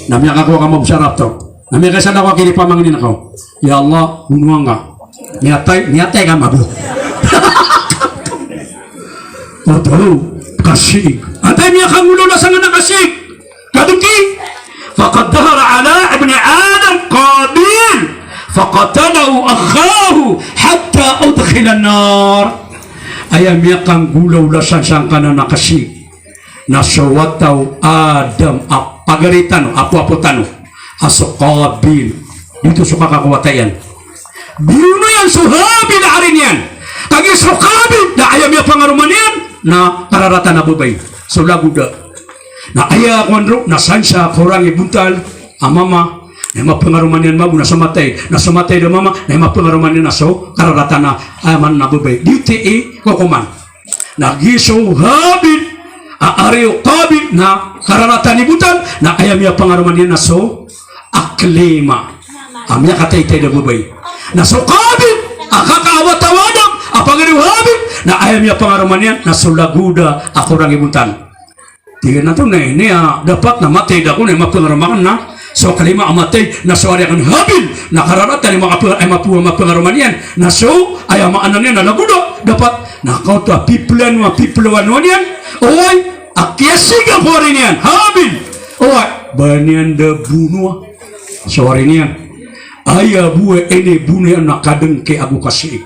Na miyakakowa ka mambo sa Raptor. Na miyakaisa na ko a kiri pamangnin ako. Ya Allah, bonoa nga. Miyatay, miyatay ka mambo. Oto, kasiig. Antaa i miyakanggolawla sangkanan a kasiig? Kadengki. Faqad dhahara ala ibni Adam Qabil. Faqatalahu akhahu hatta udkhilan nar. Aya miyakanggolawla san sangkanan a kasiig na so wata o Adam a pagari tano, apoapo tano, a so Qabil. Giyoto so kakakowata iyan. Biyono iyan so Habil a ari niyan. Kagiya so Qabil na aya miyapangaroma niyan na kararatan a babay. So lagoda. Na aya kowan ron na san sa korang i bontal a mama, na aya mapangaroma niyan mambo na so matay, na so matay a mama, na aya mapangaroma niyan na so kararatan a, a, man a babay. Di ti i kokoman. Na giya so Habil a ari o Qabil na kararatan i bontal, na aya miyapangaroma niyan na so aklima. a miyakataytay a babay. Na so Qabil a kaka a wata o Adam a pagari o Habil, na aya miyapangaroma niyan na so lagoda a korang i bontal. Tig iyan a tonaa ini a dapat na matay ako na aya mapangaroma akn na so kalima a matay na so ari akn Habil na kararata na aya makapangaroma niyan na so aya maana niyan na lagoda. Dapat na kaoto a piplano a piplawano niyan. Oway, a kiyasiga ko ari niyan Habil. Oway, ba niyan da bonoa so ari niyan. Aya bo a inibono iyan na kadngki ago kasiig.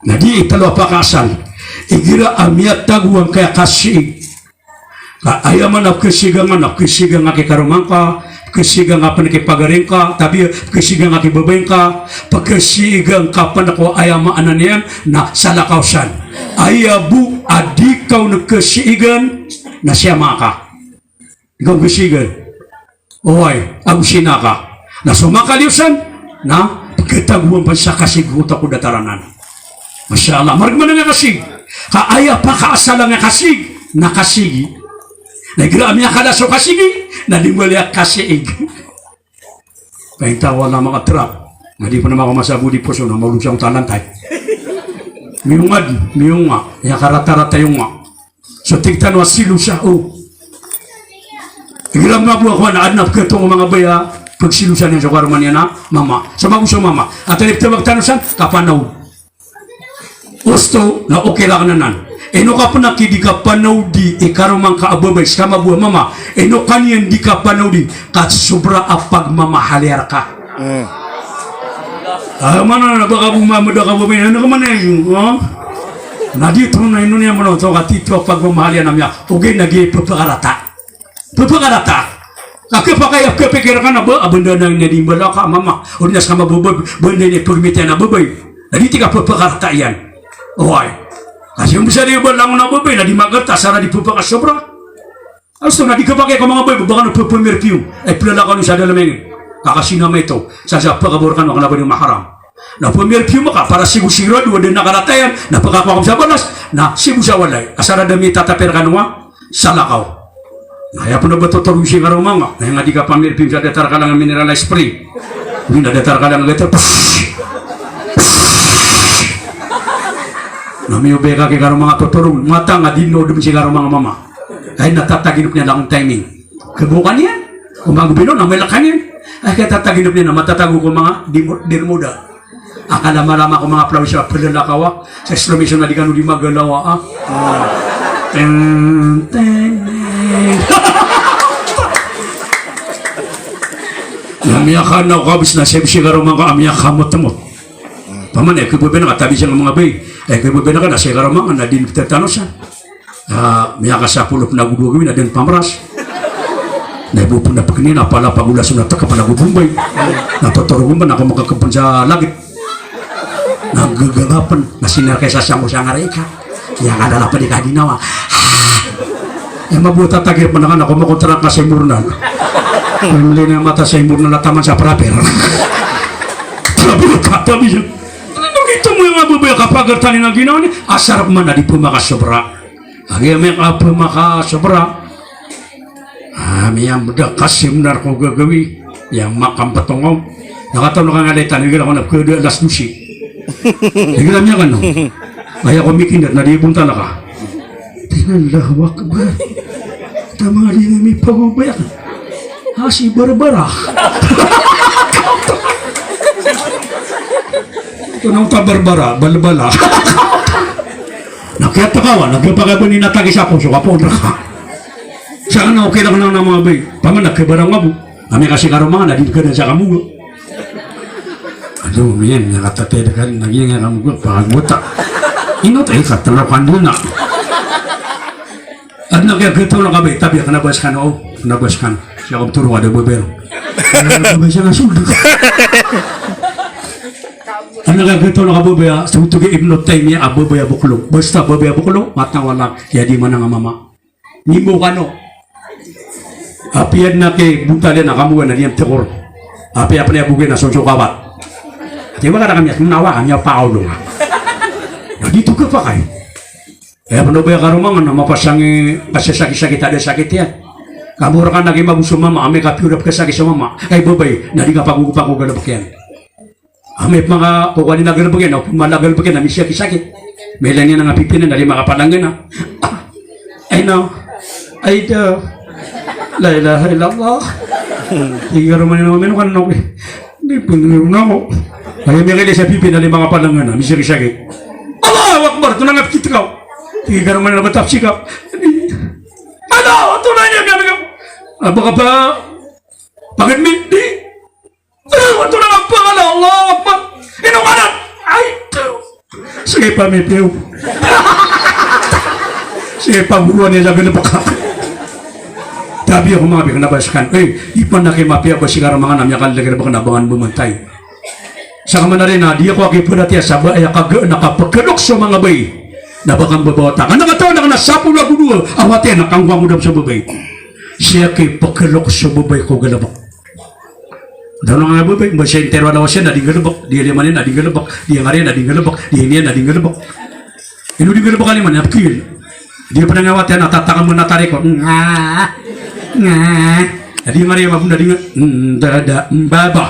Na di italo a pakaasal. Igira a miyatago angkaya kasiig. Ka aya maana a pkhasiiga ngka na pkhasiiga ngka ki karoma ngka, pkhasiiga ngka pn ki pagari ngka, tabiya, pkhasiiga ngka ki babay ngka, pkhasiiga ngka pn ko aya maana niyan na salakaw san. Aya bo a di ka on khasiigan na siyama ka. Di ka on khasiigan. Oway, ago sina ka. Na so makaliyo san na pkhatagoan pn sa kasiig ko oto ko datar anan. Masha Allah, margn man a kasiig. Ka aya pakaasal angkaya kasiig na kasiig. Na igira a miyakala so kasiig na di mbala a kasiig. Painta wala makatrap. Na di pn a makamasabo di poso na maolog sa ontalantay. Miyongad, miyonga, aya karatarata i onga. So tig tano a silosa, o. Igira mabaya ko ana, adn a pkhatonga o manga babay a pagsilosa niyan so karoma niyan a mama. So mago so mama. Antaa i ptharoa tano san, kapanaod. Osto, na okay rakn anan. Ino ka pn a ki di kapanaodi i karoma ngka a babay, ska mabaya a mama. Ino ka niyan di kapanaodi, ka sobra a pagmamahali rka. Hmm. Ah, mana na ba ka bo mamada ka bo, na ka mana iyo, ha? Na di oto na ino niyan manoto ka tito a pagmamahali a namya. Ogaid na giya phapakarata. Phapakarata. Ka khapakay a khapikir ka na ba, a banda na niyan di mbala ka mama. O di na ska mababay, banda niyan pagmitiyan a babay. Na di tika phapakarata iyan. Oway. Kasi mbisa di ba langon a babay, na di magarata, asar a di phapakasobra. Asto na di kapakay ko manga babay, ba kano phapamerpium. Ay, plalakaw niyo sa dalm ingd. Ka kasi na maito, sa sa pakabaw rkano a kna ba di maharam. Na pamerpium ka, para sigosirado a da a karata iyan, na pakakowa ko sa balas, na sigo sa walay. Asar a da mitatap rkano a salakaw. Na aya pn a ba totorog si karoma nga, na aya nga di kapamerpium sa datar ka lang a mineral a spray. Di na datar ka lang a gato. Na miyobe ka ki karoma nga totorog, matag a di nodm si karoma nga mama. Ay, na tataginop niyan a long timing. Khabokan iyan. O manga gobino na mailk ka niyan. Ay, kaya tataginop niyan na matatago ko manga di mo-, dirmoda. A kalamalama ko manga plawis a plalakaw a. Sa slow motion na di kano di magalaw a. Ten, ten, ten. Na miyakanaw ka bs na siyab si karoma nga a miyakamotmot. Paman, ay, khababay na ka tabi sa manga babay. Ay, khababay na ka na si karoma nga na di pthatanosan. Ah, miyakasapolo pn ago dowa gawii na da dn pamras. Na ibo pn a pkni na pala pagolas na tk pn ago Bombay. Na totorog pn na kamakakb pn sa lagid. Na gagagapn na sinar ka sa sangko sa ngarai ka. Iya ka lalapan di ka ginawa. Iya mabota tagir pn na ka na kamakontrak ka sa Imornal. Pamili na mata sa Imornal a taman sa Praper. Praper ka tabi. Ito mo aya babay a kapagartan iyan a ginawa niyan, asar pman a di pmakasobra. Agi a miyakapmakasobra. Ah, miyamda ka simnar ko gagawii. Iya makamptongaw. Na katawan ka nga daitan, igira ko na pkhada alas dose. Igira miyakano. Aya ko mikindat na di bontal ka. Tig iyan, Allahu Akbar. Taman a di nga mipagobay. Asi Barbara. Ito na ka Barbara, balbala. Na kiyatakawan, na kiyapakay bo ni natagis ako, so kapoon rka. Sa kna, okay lang na manga babay. Paman na khabara nga bo. Ami kasi karoma nga na di ka na sa kamoga. Ado, miyan, na katatay da ka, na giya nga kamoga, pakagota. Ino tayo, katalakan doon na. Adn a kiyagtaw na kabay, tabi a kna ba skano, o, kna ba skano. Siya ko ptoro a da babay. Kna ba babay siya nga sold. Adn a kiyagtaw na kababay a, sa oto ki Ibnu Taymiyyah a babay a boklo. Basta babay a boklo, matawala, kiyadiman a mama. Nimbo kano. Apiya adn a kibontal iyan a kamoga na di niyan pthakor. Apiya pn aya bogay na sonsokawat. Ati ba ka da kami a, nawa kami a paolo nga. Na di oto khapakay. Aya pn o babay a karoma nga na mapasang i kasasakit-sakit a da sakit iyan. Ka mora ka na gimago so mama, amay ka piyorap ka saki so mama, ay babay, na di ka pagogopan ko galebek iyan. Amay pman ka kokowan iyan a galebek iyan, o pman a galebek iyan a misiyakisaki. Mailan iyan a pipiya niyan na di makapalanggana. Ay na. Ay da. La ilaha illallah. Tig iyan a mama, ino ka na, di pn ako. Ay, miyakilay sa pipiya na di makapalanggana, misiyakisaki. Allahu Akbar, tonaa nga pkit ka. Tig iyan a mama, na ba tapsik ka. Ano, tonaa nga pkit ka. Aba ka ba? Pagad mi, di. Ano, tonaa nga pkit ka, Allahu Akbar. Ino ka na? Ay, to. Sige pa, mipiya. Sige pa, buruan iyan sa galebek. Tabi ako manga piyakanabasakan. Eh, ipan na ki mapiya ba si karama nga na miyakalagir ba ka na bangan bumantay. Sa kaman ari na, di ako aki pd ati a sabay a kaga na kapkhalok so manga babay. Na ba ka mbabawata. Ka na katawan a ka na sapolo ago dowa a wata iyan a kangkowa mo dam so babay. Siya ki pkhalok so babay ko galebek. Daw na nga babay, ba siya intero a lawas iyan na di nggalebek, di liyaman iyan na di nggalebek, di ngari iyan na di nggalebek, di ini iyan na di nggalebek. Ino di nggalebek a liyaman iyan, pkil. Di pn a nga wata iyan a tatakamen a tariko. Nga. Nga. Di ngari iyan mabunda di nga. Ndada, mbaba.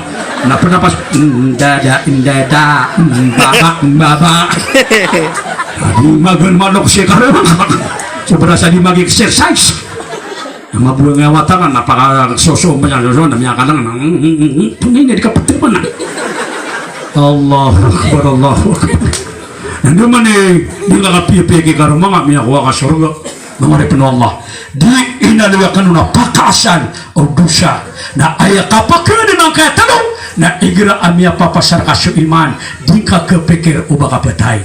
Na pnapas. Ndada, ndada, mbaba, mbaba. Di magan malok si karama. So berasa di mag-exercise. Na mabuwang a wata ka na pakasoso, miyakasoso, na miyakalang na, mm, mm, mm, mm, tunay na di ka pagtipan na. Allahu Akbar, Allahu Akbar. Na di man i, di nga kapiyapiya ki karoma nga miyakowa ka sorga. Manga oripn o Allah. Di inaloy akn on a pakaasal o dosa. Na aya kapakadn angkaya tano, na igira a miyapapasar ka so iman, di ngka kapikir o ba ka patay.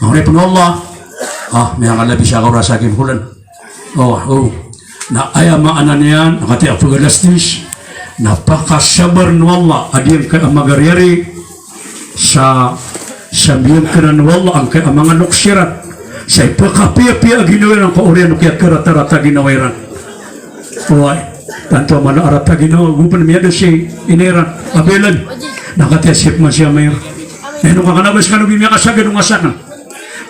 Manga oripn o Allah. Ah, miyakalabi sa kaorasa ki mkolan. Oh, oh. Na aya maana niyan, na katii a pagalastis, na pakasabarn o Allah a di angkaya magariyari sa, sa biyangknan o Allah angkaya manga loks iran. Sa ipakapiyapiya a ginawa iran ko oriyan o kiyakarata-rata a ginawa iran. Oway, tanto a mala a rata a ginawa, go pn miyada si ina iran a bilan. Na katii a sip man si ama iran. Ino ka kna ba skano bi miyakasagad o nga sakn.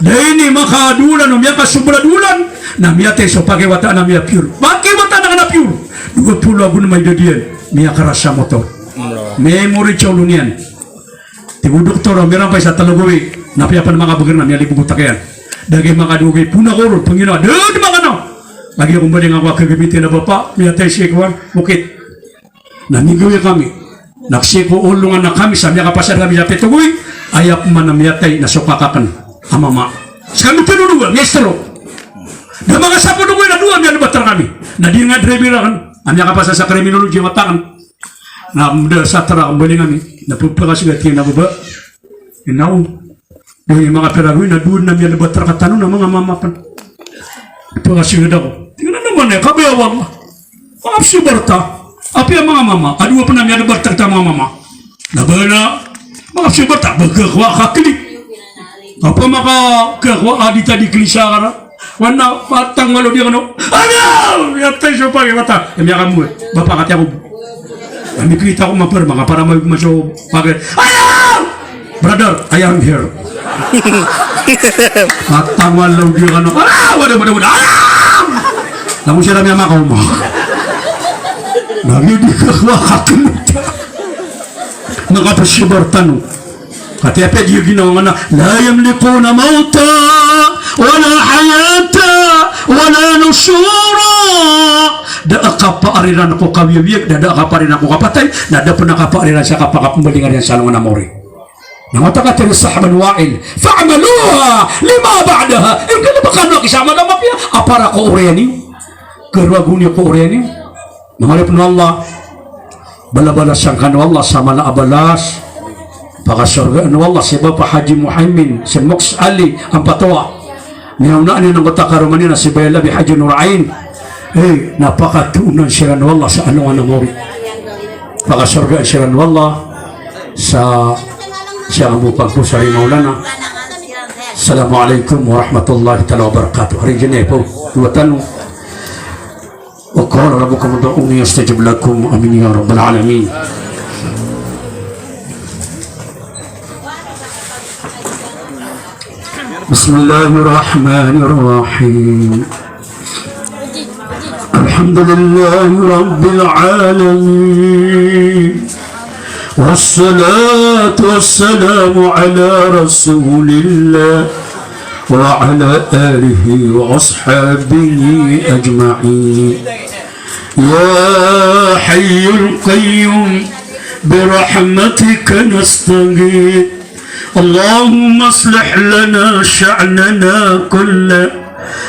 Da ini makadolan o miyakasobra dolan, na miyatay so pakiwataan a miyapure. Pakiwataan a kna pure. Dowa polo ago nm a idad iyan, miyakaras sa motor. Memory sa olo niyan. Tig o doktor a mirampay sa tlo gawii, na apiya pn makabagr na miyalibog o tak iyan. Da giya makadowa gii pona ko ron, pangino a, da dn makanaw. Lagid o mbaling ako a kagamitin a bapa, miyatay sii ko kowan, bokit. Na migawi kami. Na sii ko olongan a kami sa miyakapasad kami sa pito gawii, aya pman a miyatay na so kaka akn a mama. Skami tlo dowa, miya-stroke. Da makasapolo gawii na dowa miyalbat rkami. Na di nga driver akn a miyakapasad sa criminology a wata akn. Na mda sa trak a mbaling ami. Na pphakasogat iyan a baba. Inaw. Di makapira gawii na dowa na miyalbat rktano na manga mama pn. Pphakasogat ako. Tig iyan a, na man aya, kabaya o Allah. Makapsobarta. Apiya manga mama, a dowa pn a miyalbat rktano a manga mama. Na ba na makapsobarta, ba kakowa a kakli. Apiya makakowa a di ta di kli sa kara. Wana, patang malo di kano. Ano! Miyatay so pakiwata. Miyakamowat. Bapa, katii ako. Ami, kita ko mapar, makaparamay ko man so pakiwata. Ano! Brother, I am here. Patang malo di kano. Ano! Wada, wada, wada. Ano! Langon siran miyamakaoma. Na di kakowa a kakli. Makapsobarta no. Katii a pd iyo ginawa nga na, la yamlikuna mawtan, wala hayatan, wala nushura. Da a kapaar iran ko kawiyawiyag, da, da a kapaar iran ko kapatay, na da pn a kapaar iran sa kapakapmbalingan iyan sa alongan a mawri. Na wata ka tiro Sa'b bin Wa'il, fa'maluha lima ba'daha. Inggalbka kano a kisaman a mapiya, a para ko oriyan iyo. Karo ago niyo ko oriyan iyo. Manga oripn o Allah. Balabalasan kano o Allah sa mala a balas. Pakasorgaan o Allah si Bapa Haji Muhaimin, si Moks Ali Ampatoa. Miyaona niyan angkoto a karoma niyan a si Baya Labi Haji Nur Ain. Eh, na pakatoonan siran o Allah sa alongan a mawri. Pakasorgaan siran o Allah sa, sa ambo pagpo sa ri Maulana. Assalamu alaikum warahmatullahi taala wabarakatuh. Ari jene po, dowa tano. وقال ربكم ادعوني أستجب لكم. آمين يا رب العالمين. بسم الله الرحمن الرحيم. الحمد لله رب العالمين. والصلاة والسلام على رسول الله وعلى آله وأصحابه أجمعين. يا حي القيوم برحمتك نستغيث. اللهم أصلح لنا شأننا كله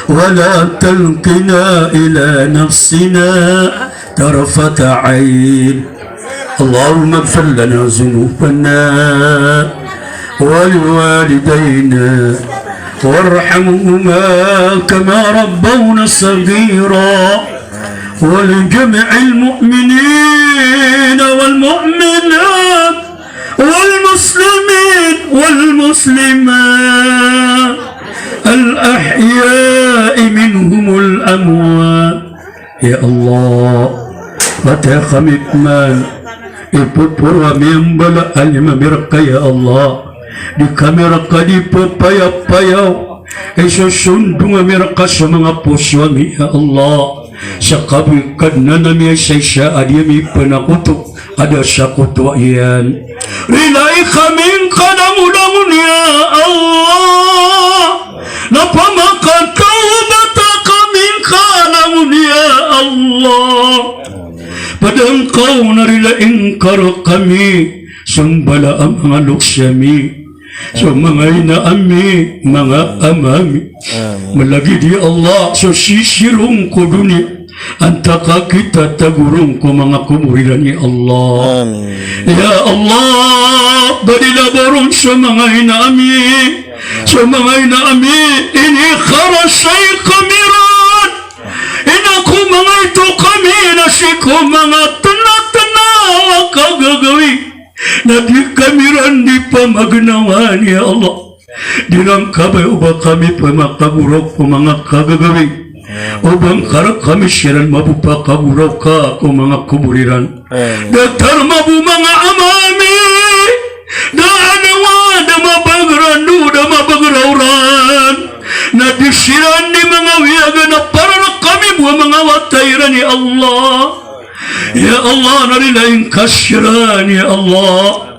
ولا تكلنا إلى نفسنا طرفة عين. اللهم اغفر لنا ذنوبنا ولوالدينا وارحمهما كما ربونا صغيرا. ولجميع المؤمنين والمؤمنات والمسلمين والمسلمات الأحياء منهم والأموات. Ya Allah, mataya kami pman, ipoporo ami a mbala a lima mi rka, ya Allah. Di kami rka di ppayapayaw, isosondong ami rka so manga poso ami, ya Allah. Sa kabwi Kadnan ami a isaisa a di ami pnakoto a da sa koto iyan. Rilai kami ngka langolangon, ya Allah. Na pamakatawbata kami ngka langon, ya Allah. Pd angka on a rilai ngka rkami so mbala a manga loks ami, so manga ina ami, manga ama ami. Amin. Malagid, ya Allah, so sisirong ko doniya, antaa ka kita tagoron ko manga kobor iran, ya Allah. Amin. Ya Allah, ba di labaw ron so manga ina ami, so manga ina ami, inikarasay kami ran. Ina ko manga ito kami na sii ko manga tnatna a kagagawii. Na di kami ran di pamagnawaan, ya Allah. Di ran kabaya o ba kami pmakagoraw ko manga kagagawii. O ba ngka rkami siran mabo pakagoraw ka ko manga kobor iran. Amin. Datar mabo manga ama ami. Da a da mabagr ran, da mabagr a oran. Na di siran di manga wiyagan a para rkami bo a manga wata iran, ya Allah. Ya Allah, na rilai ngka siran, ya Allah.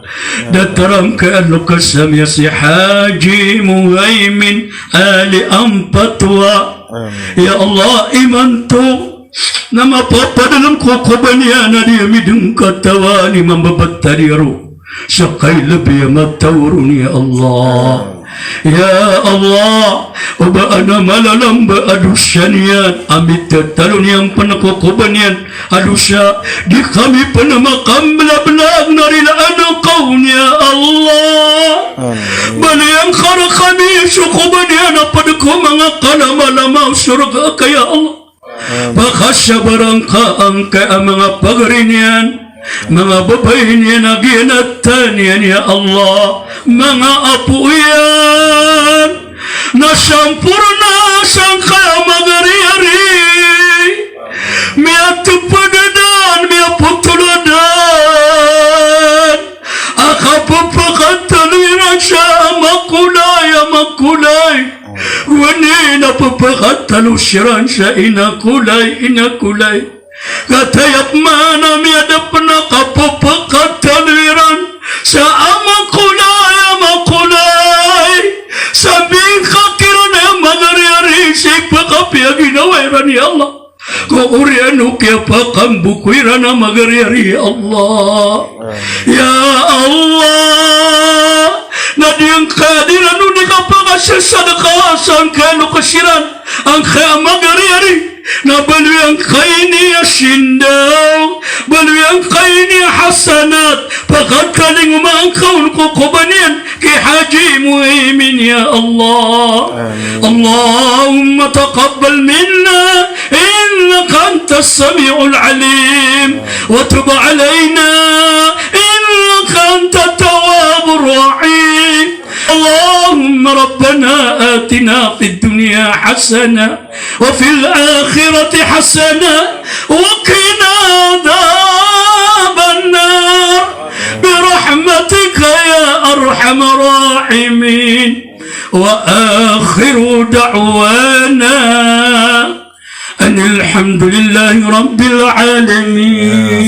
Datar angkaya loks ami a si Haji Muhaimin Ali Ampatwa. Amin. Ya Allah, imanto na mapapadalm ko koba niyan a di ami dn katawan i mambabtad iyan roo sa kailbi a mataw ron, ya Allah. Ya Allah, o ba adn a malalamba a dosa niyan a mitatalo niyan pn ko koba niyan a dosa, di kami pn makamblablag na rilaan ka on, ya Allah. Amin. Baloya ngka rkami so koba niyan a pd ko manga kalamalama o sorga ka, ya Allah. Amin. Pakasabaran ka angkaya manga pagari niyan, manga babay niyan a giyanatan iyan, ya Allah, manga apo iyan, na samporna sangkaya magariari, miyatpd adan, miyapotol adan, a kapphakatalo iran sa a makolay, a makolay. Gowani na pphakatalo siran sa ina kolay, ina kolay. Kataya pman a miyada pn a kapphakatalo iran sa a makolay, a makolay. Sa bingka kiran a magariari sa ipkhapiya ginawa iran, ya Allah. Ko oriyan o kiyapakamboko iran a magariari, ya Allah. Ya Allah, na di angka di ran on di kapakasasadka sangkaya loks iran angkaya magariari. Na baloy angka ini a sindaw, baloy angka ini a hasanat, pakatalingoma angka on ko koba niyan ki Haji Muhaimin, ya Allah. Amin. اللهم تقبل منا إنك أنت السميع العليم وتب علينا إنك أنت التواب الرحيم. اللهم ربنا آتنا في الدنيا حسنة وفي الآخرة حسنة وقنا عذاب النار برحمتك يا أرحم الراحمين. وآخر دعوانا أن الحمد لله رب العالمين.